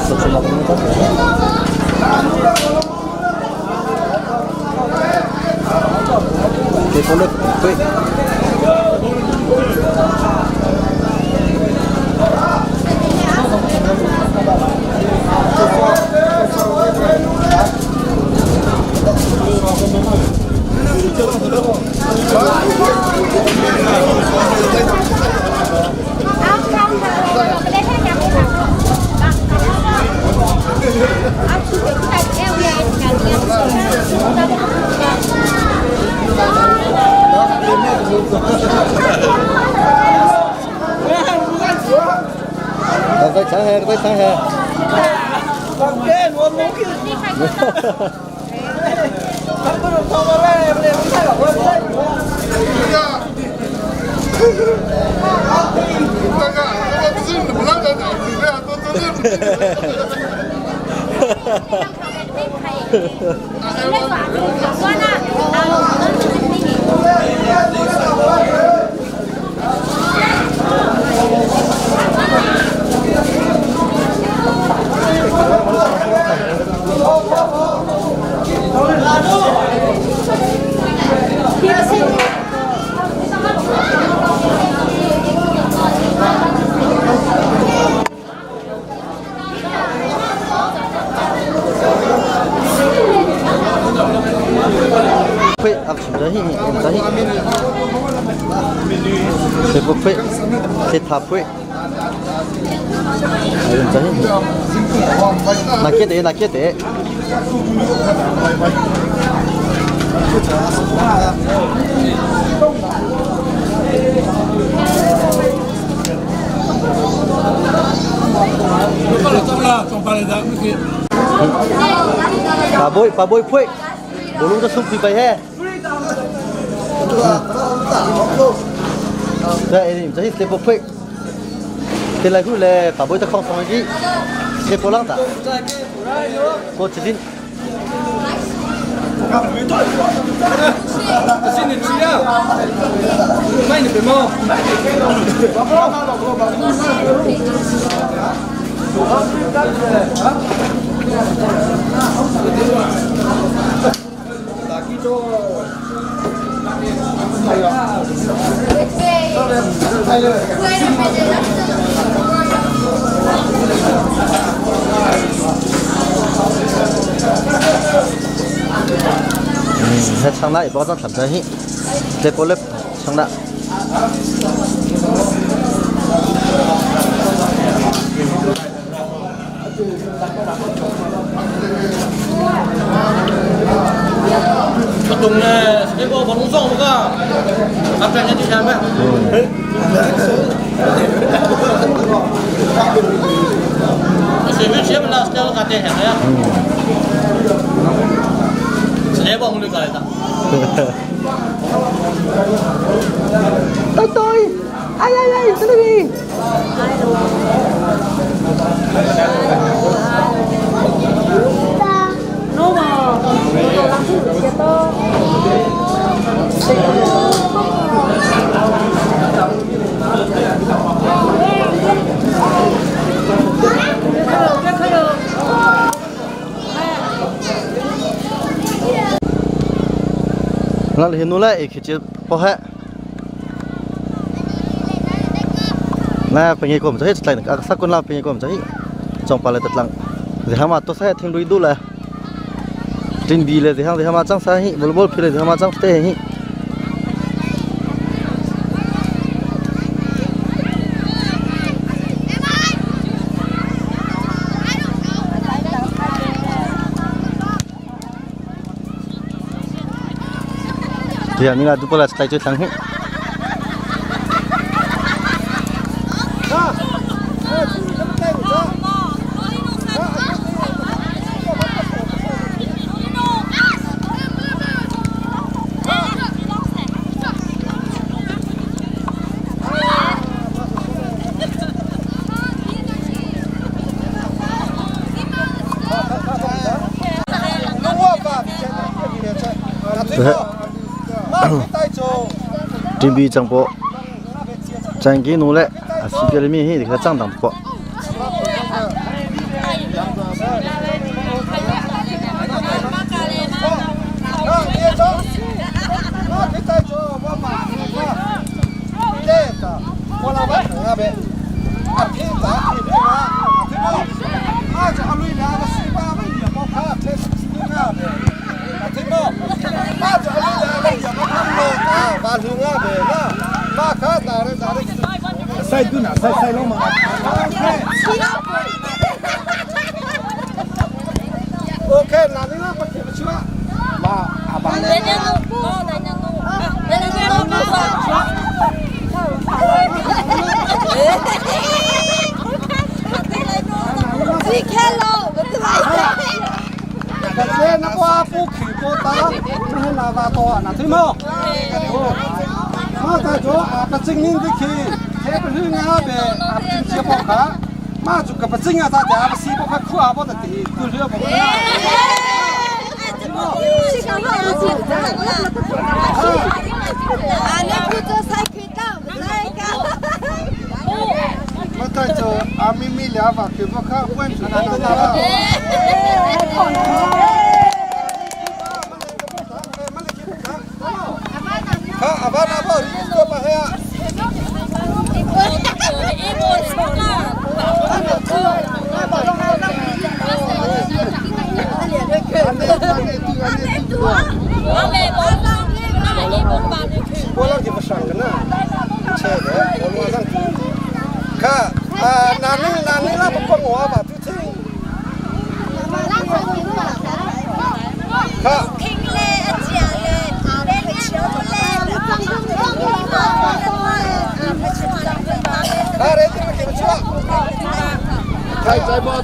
[SPEAKER 1] So chu ma le me jai. Cái con lực quê. Cái sáng hè, cái sáng hè. Phê, à chim cha hi, cha hi. Phê bo phê, phê tha phê. Cha hi. Na kia để, na kia để. Pa boi pa boi phui bolung ta sung phi pai he. Thế em chỉ tiếp bộ phui. Thế là cứ là pa boi ta không xong cái tiếp bộ lăng ta. Cô chỉ tin. 还唱那一包张唱真戏，这过来唱那。
[SPEAKER 3] 不懂嘞，那个王龙双那个，他赚钱就钱呗。水平前面那掉了个电线的呀，直接把我们搞来的。
[SPEAKER 1] Tôi tôi, ai ai ai, cái gì? 那里努来一起去包海。Na pengi kom jahi tlai nak sakun la pengi kom jahi chong pale tatlang zehama to sa thing lui du la tin bi le zehang zehama chang sa hi bol bol phile zehama chang te hi ya ni la du pola tlai chu thlang hi. TV 张波，张给努嘞，啊，是别的明星，给他长当不？
[SPEAKER 6] 赛顿啊，赛赛龙嘛。
[SPEAKER 5] OK，那你那不贴不去啊？妈，阿爸。这那个不去不打，那那瓦多那对么？马大做阿不正宁的去，这不是阿呗，阿不正接不卡，马就个不正啊，大家不西不卡苦阿不得地，都是不。马大做阿咪咪两瓦去不卡，关注那那那。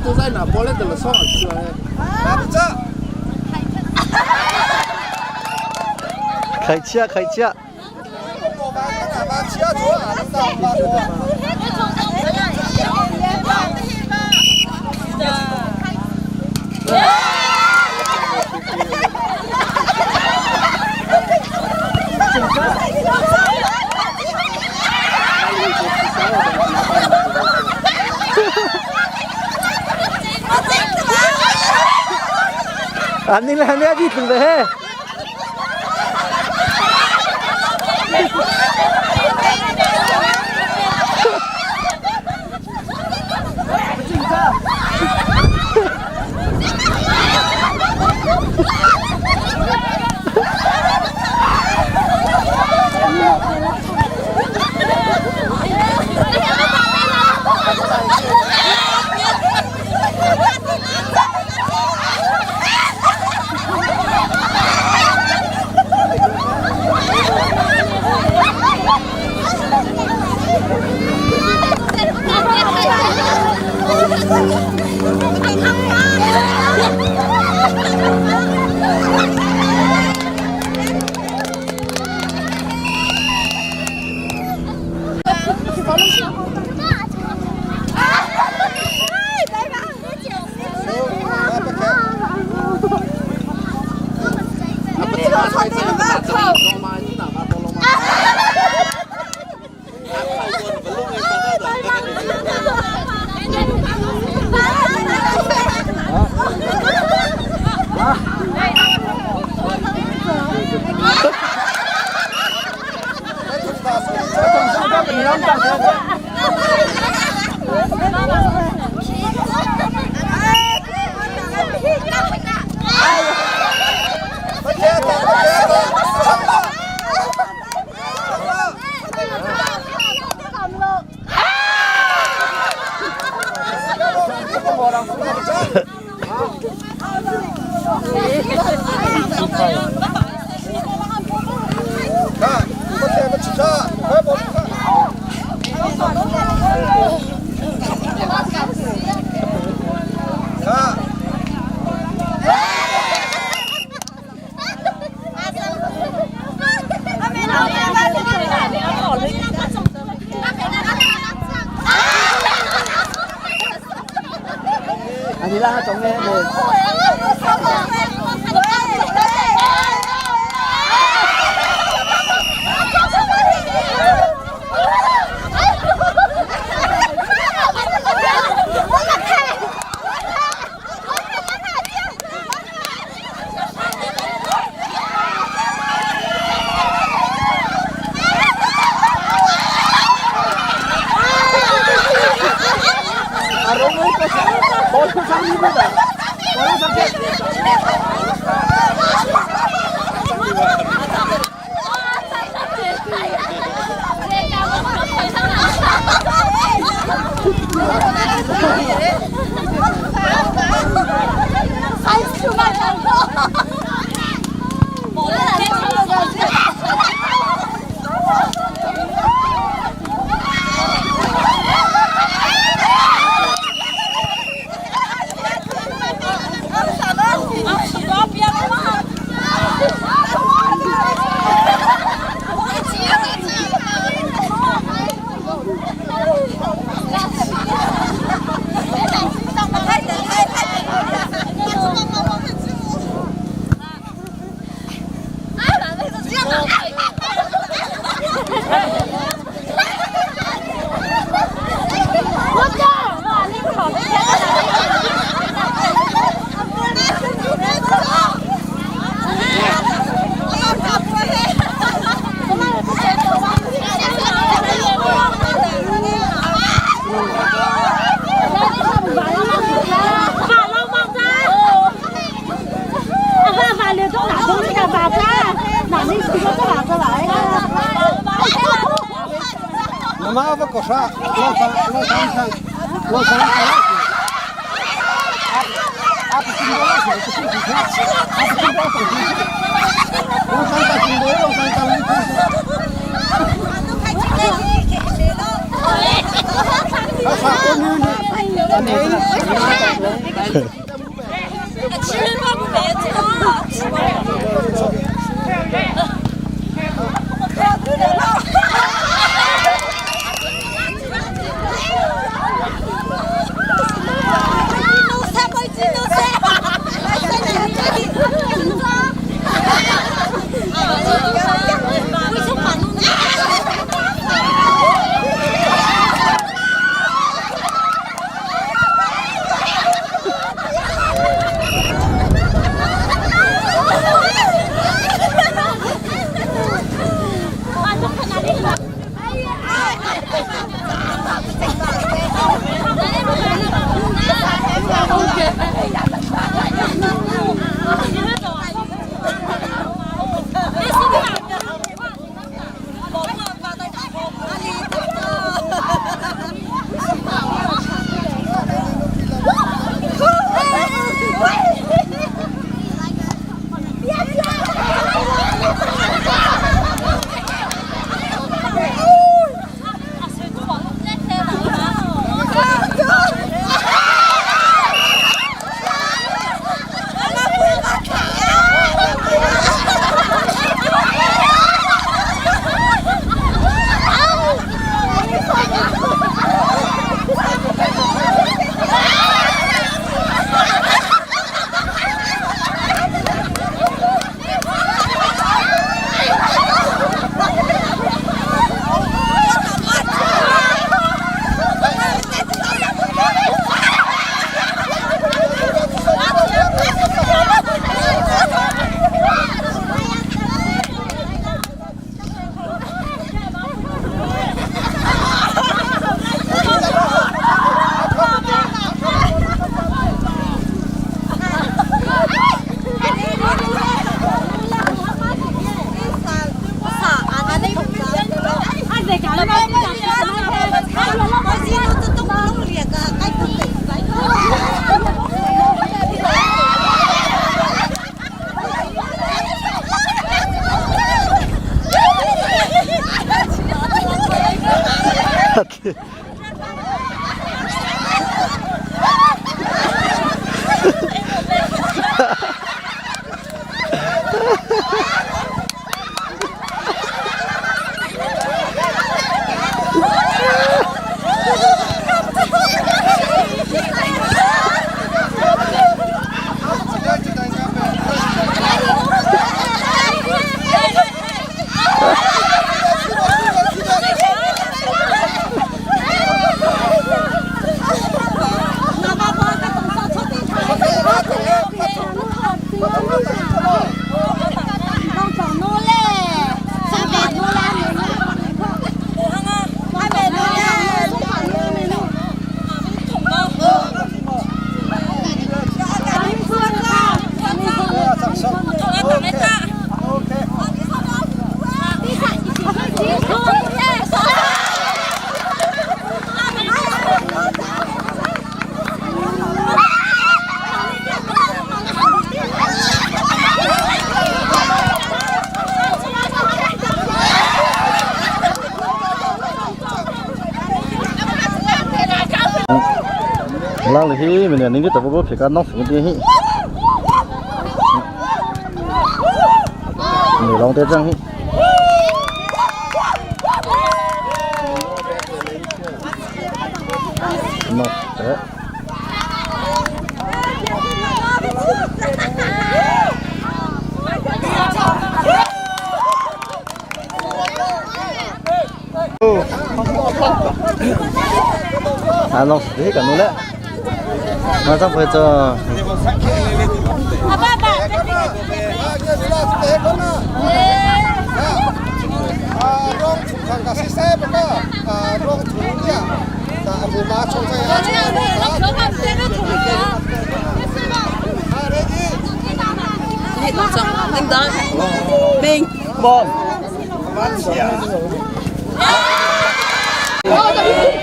[SPEAKER 9] 都在那过来得了少去了。
[SPEAKER 1] 开车开车。An ning le han đi từng về he.
[SPEAKER 8] 你让他走咩？
[SPEAKER 1] Lang le hi mình ning cái tập bộ phải cả nóc xuống đi hi. Mình long tết răng hi. Nóc đấy. À nóc đấy cả nó đấy. Mà sao phải cho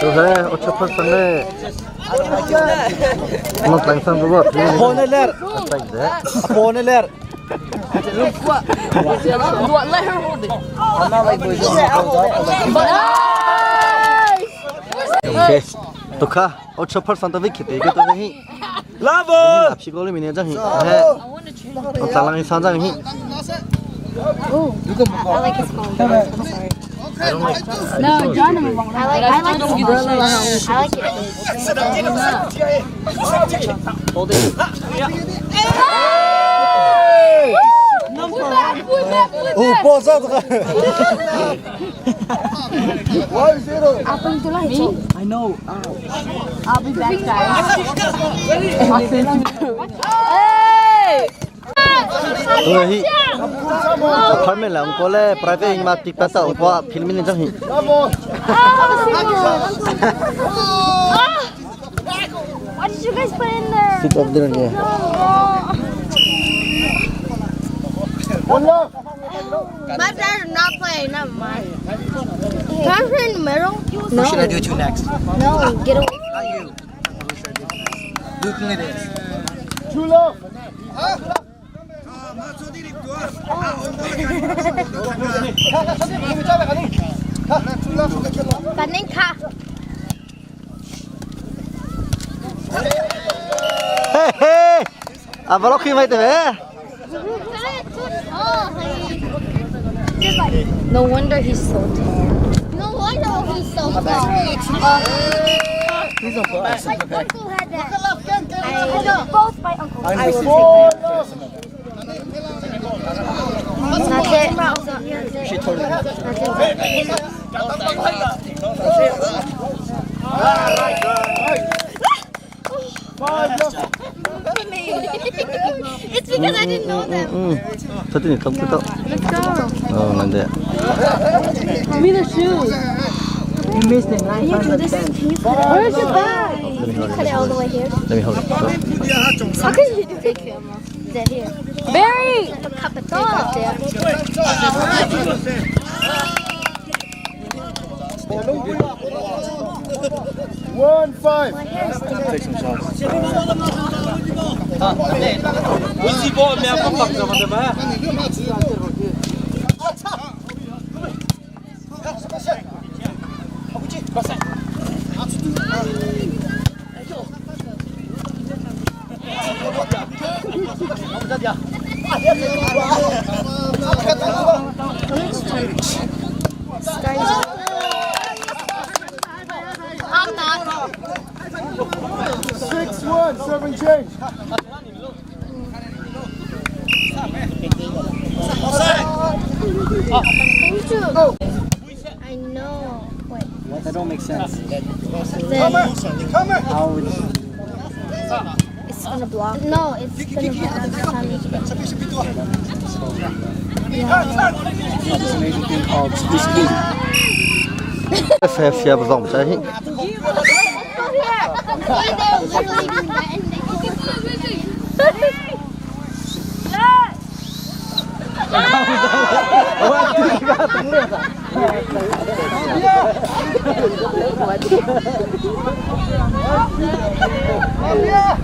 [SPEAKER 1] Tôi thấy ô chụp phát sang đây. Nó tlang sang rồi.
[SPEAKER 3] Phone ler. Phone ler.
[SPEAKER 1] Okay. Tukha ô chụp phát sang tôi viết cái tôi thấy.
[SPEAKER 3] Lavo.
[SPEAKER 1] Apsi ko le mine jang hi. He. O tlang sang jang hi.
[SPEAKER 7] I like his phone. I'm sorry.
[SPEAKER 1] I don't like.
[SPEAKER 7] No, John I like I like it. I like it.
[SPEAKER 3] Oh, posa tu.
[SPEAKER 8] I know.
[SPEAKER 7] I'll be back, guys.
[SPEAKER 1] Tôi hi. Apartment là ông có lẽ private mà tik ta ông có film mình jang hi.
[SPEAKER 7] What did you guys put in there?
[SPEAKER 1] Sit up there yeah.
[SPEAKER 7] My dad is not playing. Never mind. Can I play in the middle?
[SPEAKER 8] Who should I do to next?
[SPEAKER 7] No, get away.
[SPEAKER 8] Not you. Who should I do to next? Luke it is.
[SPEAKER 7] Kaninka.
[SPEAKER 1] Hey hey. À vlog khi mày thế.
[SPEAKER 7] No wonder he's so tall. No wonder he's so tall.
[SPEAKER 8] Please don't put us
[SPEAKER 7] My
[SPEAKER 8] in the back.
[SPEAKER 7] uncle had that. I, both my uncles.
[SPEAKER 8] I'm gonna be
[SPEAKER 7] That's it. That's it.
[SPEAKER 8] She totally
[SPEAKER 7] That's it. It's because I didn't know them.
[SPEAKER 1] Ừ. Thôi thì không cứ Ờ làm đấy.
[SPEAKER 7] Give me the shoes.
[SPEAKER 8] You missed it.
[SPEAKER 7] Can you do this? Can you cut it? Where's your bag? Can you cut it all the way here?
[SPEAKER 1] Let me hold it.
[SPEAKER 7] How can you do it? Is it here? Barry! Cup it up there.
[SPEAKER 5] 5.
[SPEAKER 1] Take some shots.
[SPEAKER 7] I'm not.
[SPEAKER 5] 6-1, 7 change.
[SPEAKER 7] I know. Wait.
[SPEAKER 8] That don't make sense.
[SPEAKER 7] Then
[SPEAKER 8] How it's
[SPEAKER 7] it's gonna block. No, it's gonna block. Yeah.
[SPEAKER 8] this amazing thing called split screen.
[SPEAKER 1] Fe fia ba zong cha hi.
[SPEAKER 7] See, they're literally doing that and they
[SPEAKER 1] Yeah.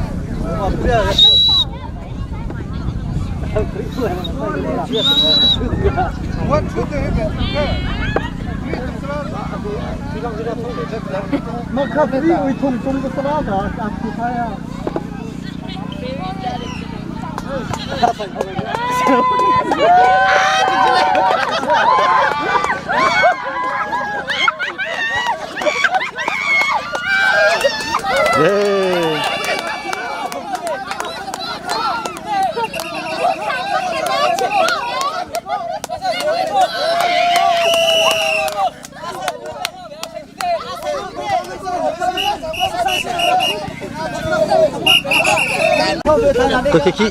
[SPEAKER 1] Ko khi khi.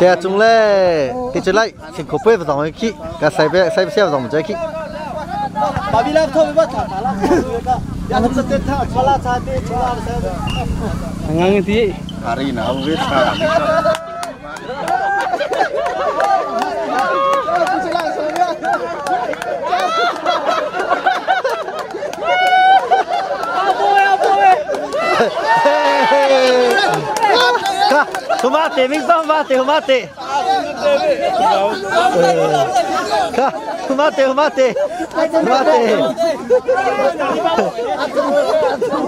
[SPEAKER 1] Te chung le ti chu lai sin ko pe ba zong khi ka sai be sai sia zong cha khi.
[SPEAKER 8] Ngang ti.
[SPEAKER 9] Hari na wit ha.
[SPEAKER 1] Ka, humate, ming pa humate, humate. Ka, humate, humate. Humate.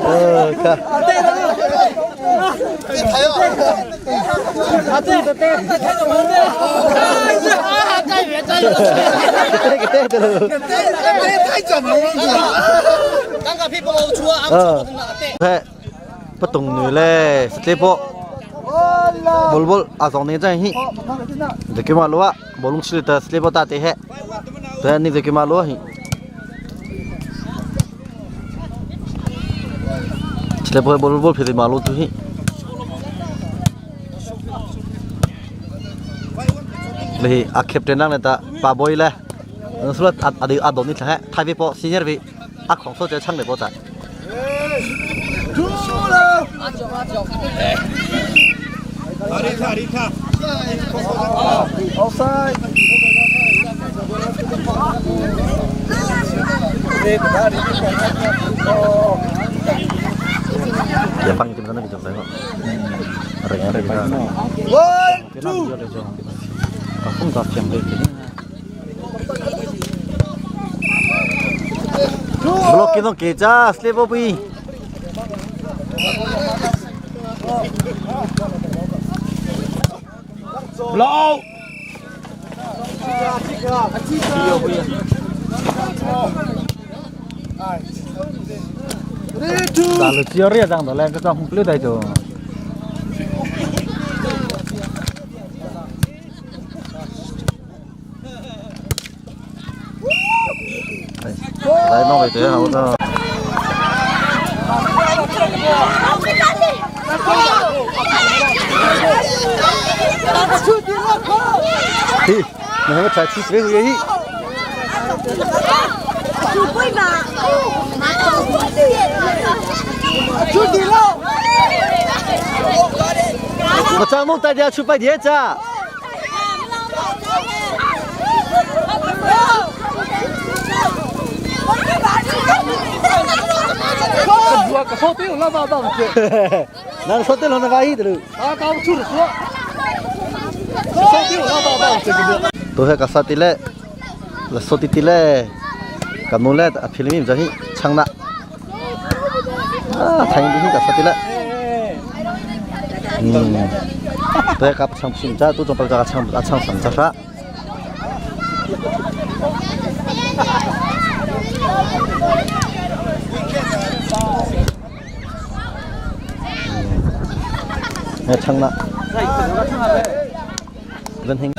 [SPEAKER 1] Ờ, ka. Cái tê, cái tê, Ờ. Thế, bất đồng nữa lệ, sẽ bộ. Bol bol, à dòng này chân hi. Để cái mà lúa, bol lung chili tờ sẽ bộ ta tê hệ. Thế nên cái mà lúa hi. Sẽ bộ bol bol phải mà lúa tu hi. Lehi a captain lang ta pa boy le. Sulat a a don ni tha thai vi po senior vi a khong so che chang le po ta.
[SPEAKER 5] Offside.
[SPEAKER 1] Ya pang tim sana bijak tengok. Reng reng kita.
[SPEAKER 5] 1, 2.
[SPEAKER 1] Không gặp chẳng được. Block cái nó kì cha, slip up đi.
[SPEAKER 2] Block.
[SPEAKER 8] 打了只要热涨的来个账户六代就。
[SPEAKER 1] Đấy nó về tới hậu đó. Hi, nó mới trái chi với gì? 我张梦带家去拜年去。
[SPEAKER 3] 老爸爸不去。
[SPEAKER 1] 那说对了，那万一的喽。
[SPEAKER 3] 啊，搞不出的说。说对了，老爸爸这个。
[SPEAKER 1] 都系个沙地嘞，那说滴滴嘞，个弄嘞，啊，皮里面就去抢啦。啊，睇见个沙地嘞。嗯，都系个抢唔知，都仲不个抢啊抢上只沙。我抢啦。vẫn hình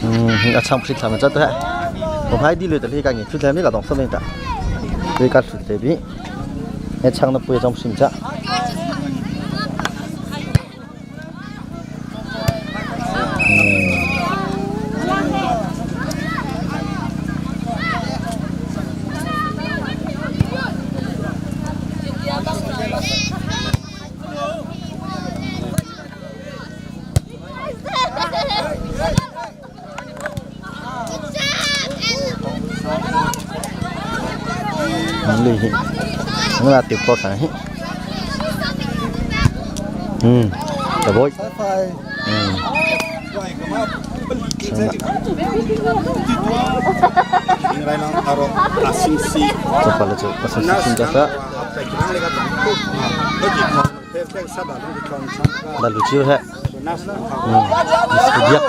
[SPEAKER 1] ừ chang phrit tham cha taผมให้ดีเลยแต่ที่การเงินชุดแทนไม่กับต้องสนิทอ่ะด้วยการสุดเดบีไอ้ช่างนับปุยจงชิมจ้ะ นี่nó là tiểu kho sáng ừ cả bôi ừ Coba lah coba pasang senjata. Lalu lucu ha. Hmm. Dia.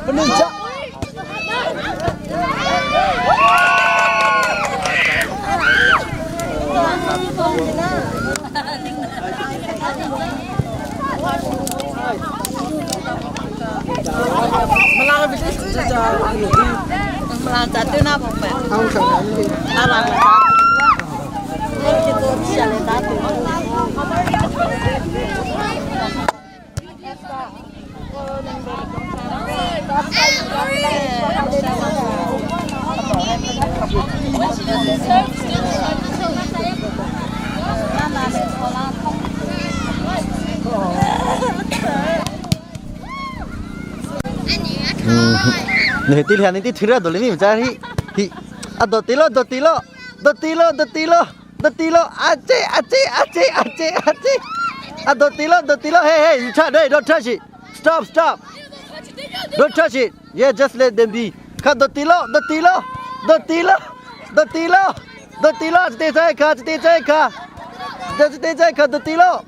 [SPEAKER 3] Penunjak.
[SPEAKER 1] 你啲靓，你啲腿啊，到你唔知去去啊，到底咯，到底咯，到底咯，到底咯，到底咯，阿姐阿姐阿姐阿姐阿姐，啊到底咯，到底咯，嘿嘿，you touch, hey, don't touch it, stop stop, don't touch it, yeah, just let them be，看到底咯，到底咯，到底咯，到底咯，到底咯，一啲再卡，一啲再卡，一啲再卡，到底咯。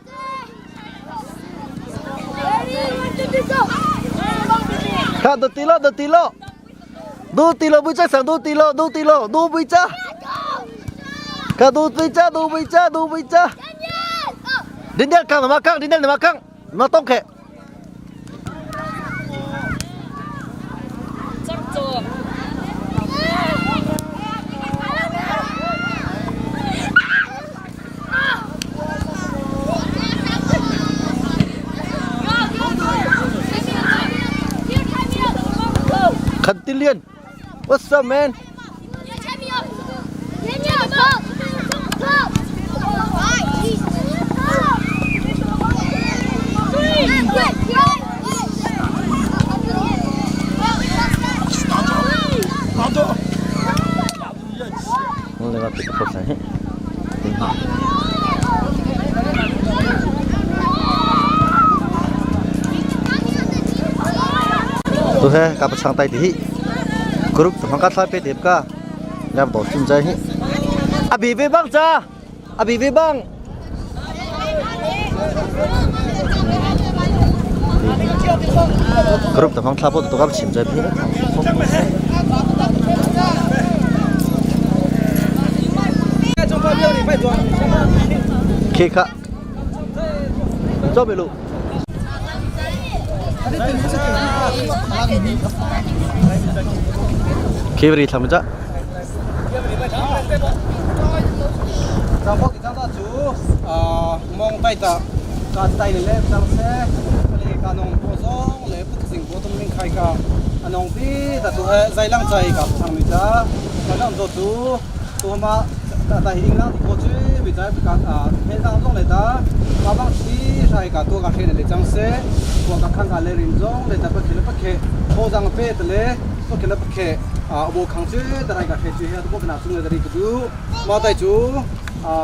[SPEAKER 1] 看到底咯，到底咯。ดูตีโลบุจ้าสั่งดูตีโลดูตีโลดูบุจ้าค่ะดูบุจ้าดูบุจ้าดูบุจ้าดินเดลกังมากังดินเดลมากังมาต้องแค่ขันติเลียน What's up, man? 내가 또 tôi sẽ gặp sang tay thì group thằng cắt sai đẹp cả làm bỏ chung chơi à bị về băng cha à bị về băng group thằng thà bộ tôi gặp chim chơi khi khá cho về lụ Kibri tham cha.
[SPEAKER 3] 张包给张大主啊，望带的，家带的嘞，张些，嘞家农播种嘞，不行播东明开个，啊农比，但都系在浪在个，长米家，我浪做主，都嘛。Ta ta hi inglang ti ko chu bi chai ka he dang zong le ta ma bang thi hrai ka to ka hre le chang se ko ka khang ka le rin zong le ta pa khile pa khe ho jang pe te le pa khile pa khe a bo khang chu ta rai ka hre chu he to na chung le dari ku du ma tai chu a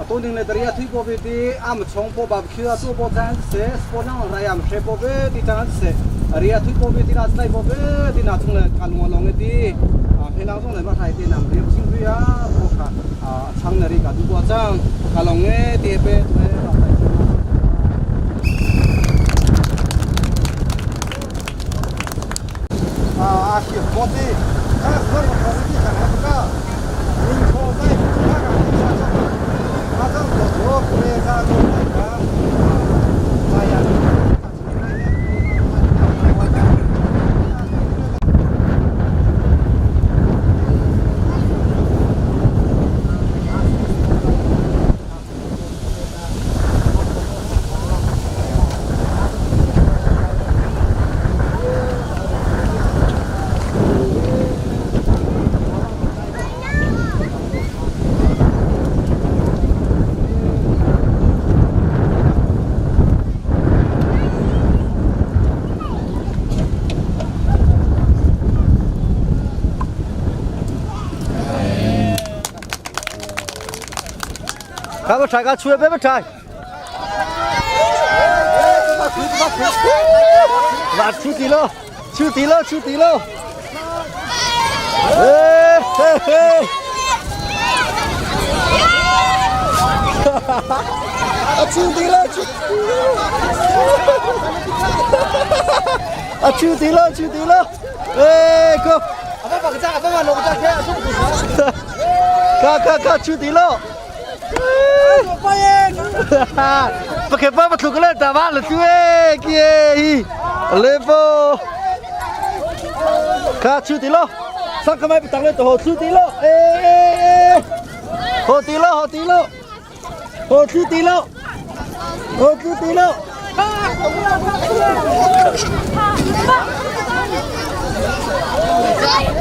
[SPEAKER 3] a to ning le dari a thui po be ti am chong po ba khia tu po chan se sport nang rai am hre po be ti chan se ria thui po be ti na sai po be ti na chung le ka lung long ti a phe lang zong le ma thai ti nam riam sing ria po kha a chang na ri ka du bo chang ka long nge ti pe tu ba tai chu.
[SPEAKER 5] 啊，是国际，啊，和我国际上那个，民国在那个上上，他这个国国家都那个，哎呀。
[SPEAKER 1] 看不拆，看出来别不拆。哇，出地了，出地了，出地了！哎嘿嘿！哈哈哈！啊，出地了，出地了！啊，出地了，出地了！哎，哥，
[SPEAKER 3] 阿爸把个炸，阿爸把弄个炸开，送不出。
[SPEAKER 1] 看看看，出地了！不开爸爸出过来打完了，对，给，来不？看出地了，上个麦不当了，都好出地了，哎哎哎，好地了，好地了，好出地了，好出地了。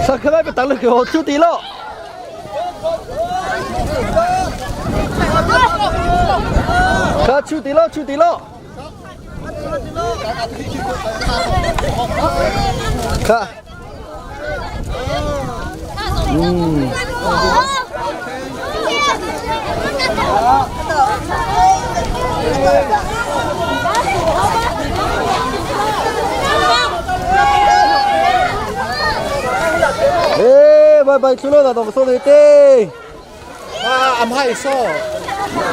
[SPEAKER 1] 上个麦不当了，给好出地了。看出地了，出地了。看，嗯。哎，拜拜，出了，那我送你的。
[SPEAKER 6] 啊，安排说。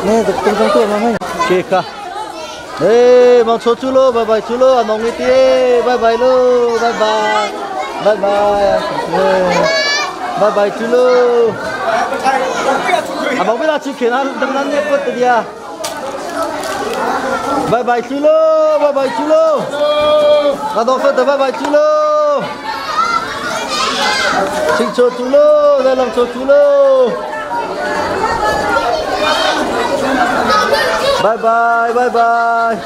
[SPEAKER 1] 네, 동상 또 하나 케이크. 에, 막 저출로 바이바이 출로 안녕히 띠. 바이바이로 바이바이. 바이바이. 바이바이 출로. 아, 먹비나 치킨 한 등난 예뻤더니야. 바이바이 출로. 바이바이 출로. 나도 없었다. 바이바이 출로. 칭초 출로. 나랑 초 출로. Bye bye, bye bye.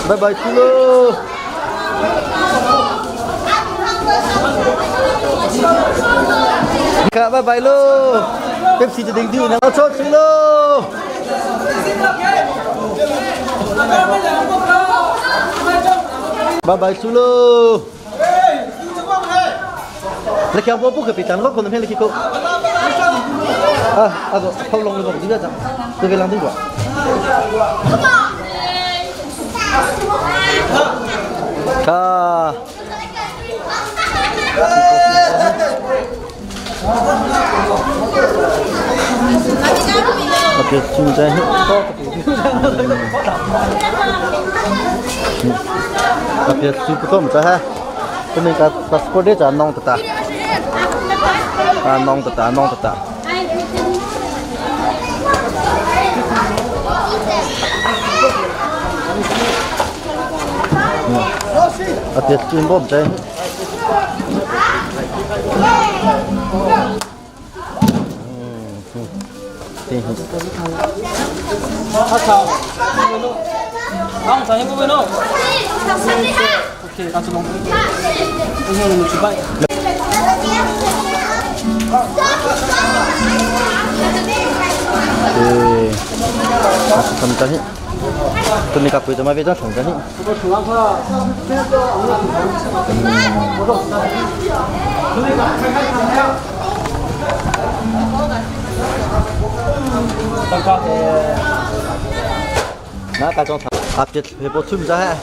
[SPEAKER 1] Bye bye Tulo. Kak bye bye lo. Pepsi je ding diu nak chot Tulo. Bye bye Tulo. 你看我不可比，但我可能偏你去过。啊，阿个跑龙的你不要讲，这个两点过。啊。Ok, chúng ta Ok, chúng ta không ha. Tôi mình cả passport đấy chả nong ta. À nong ta nong ta. À tiệt chuyên bom chơi.
[SPEAKER 8] 阿曹， Okay, ka chu long. Ano lu chu bai.
[SPEAKER 1] 他们担心，都没搞贵的嘛，别装穷担心。那白装啊，别别播出不着还。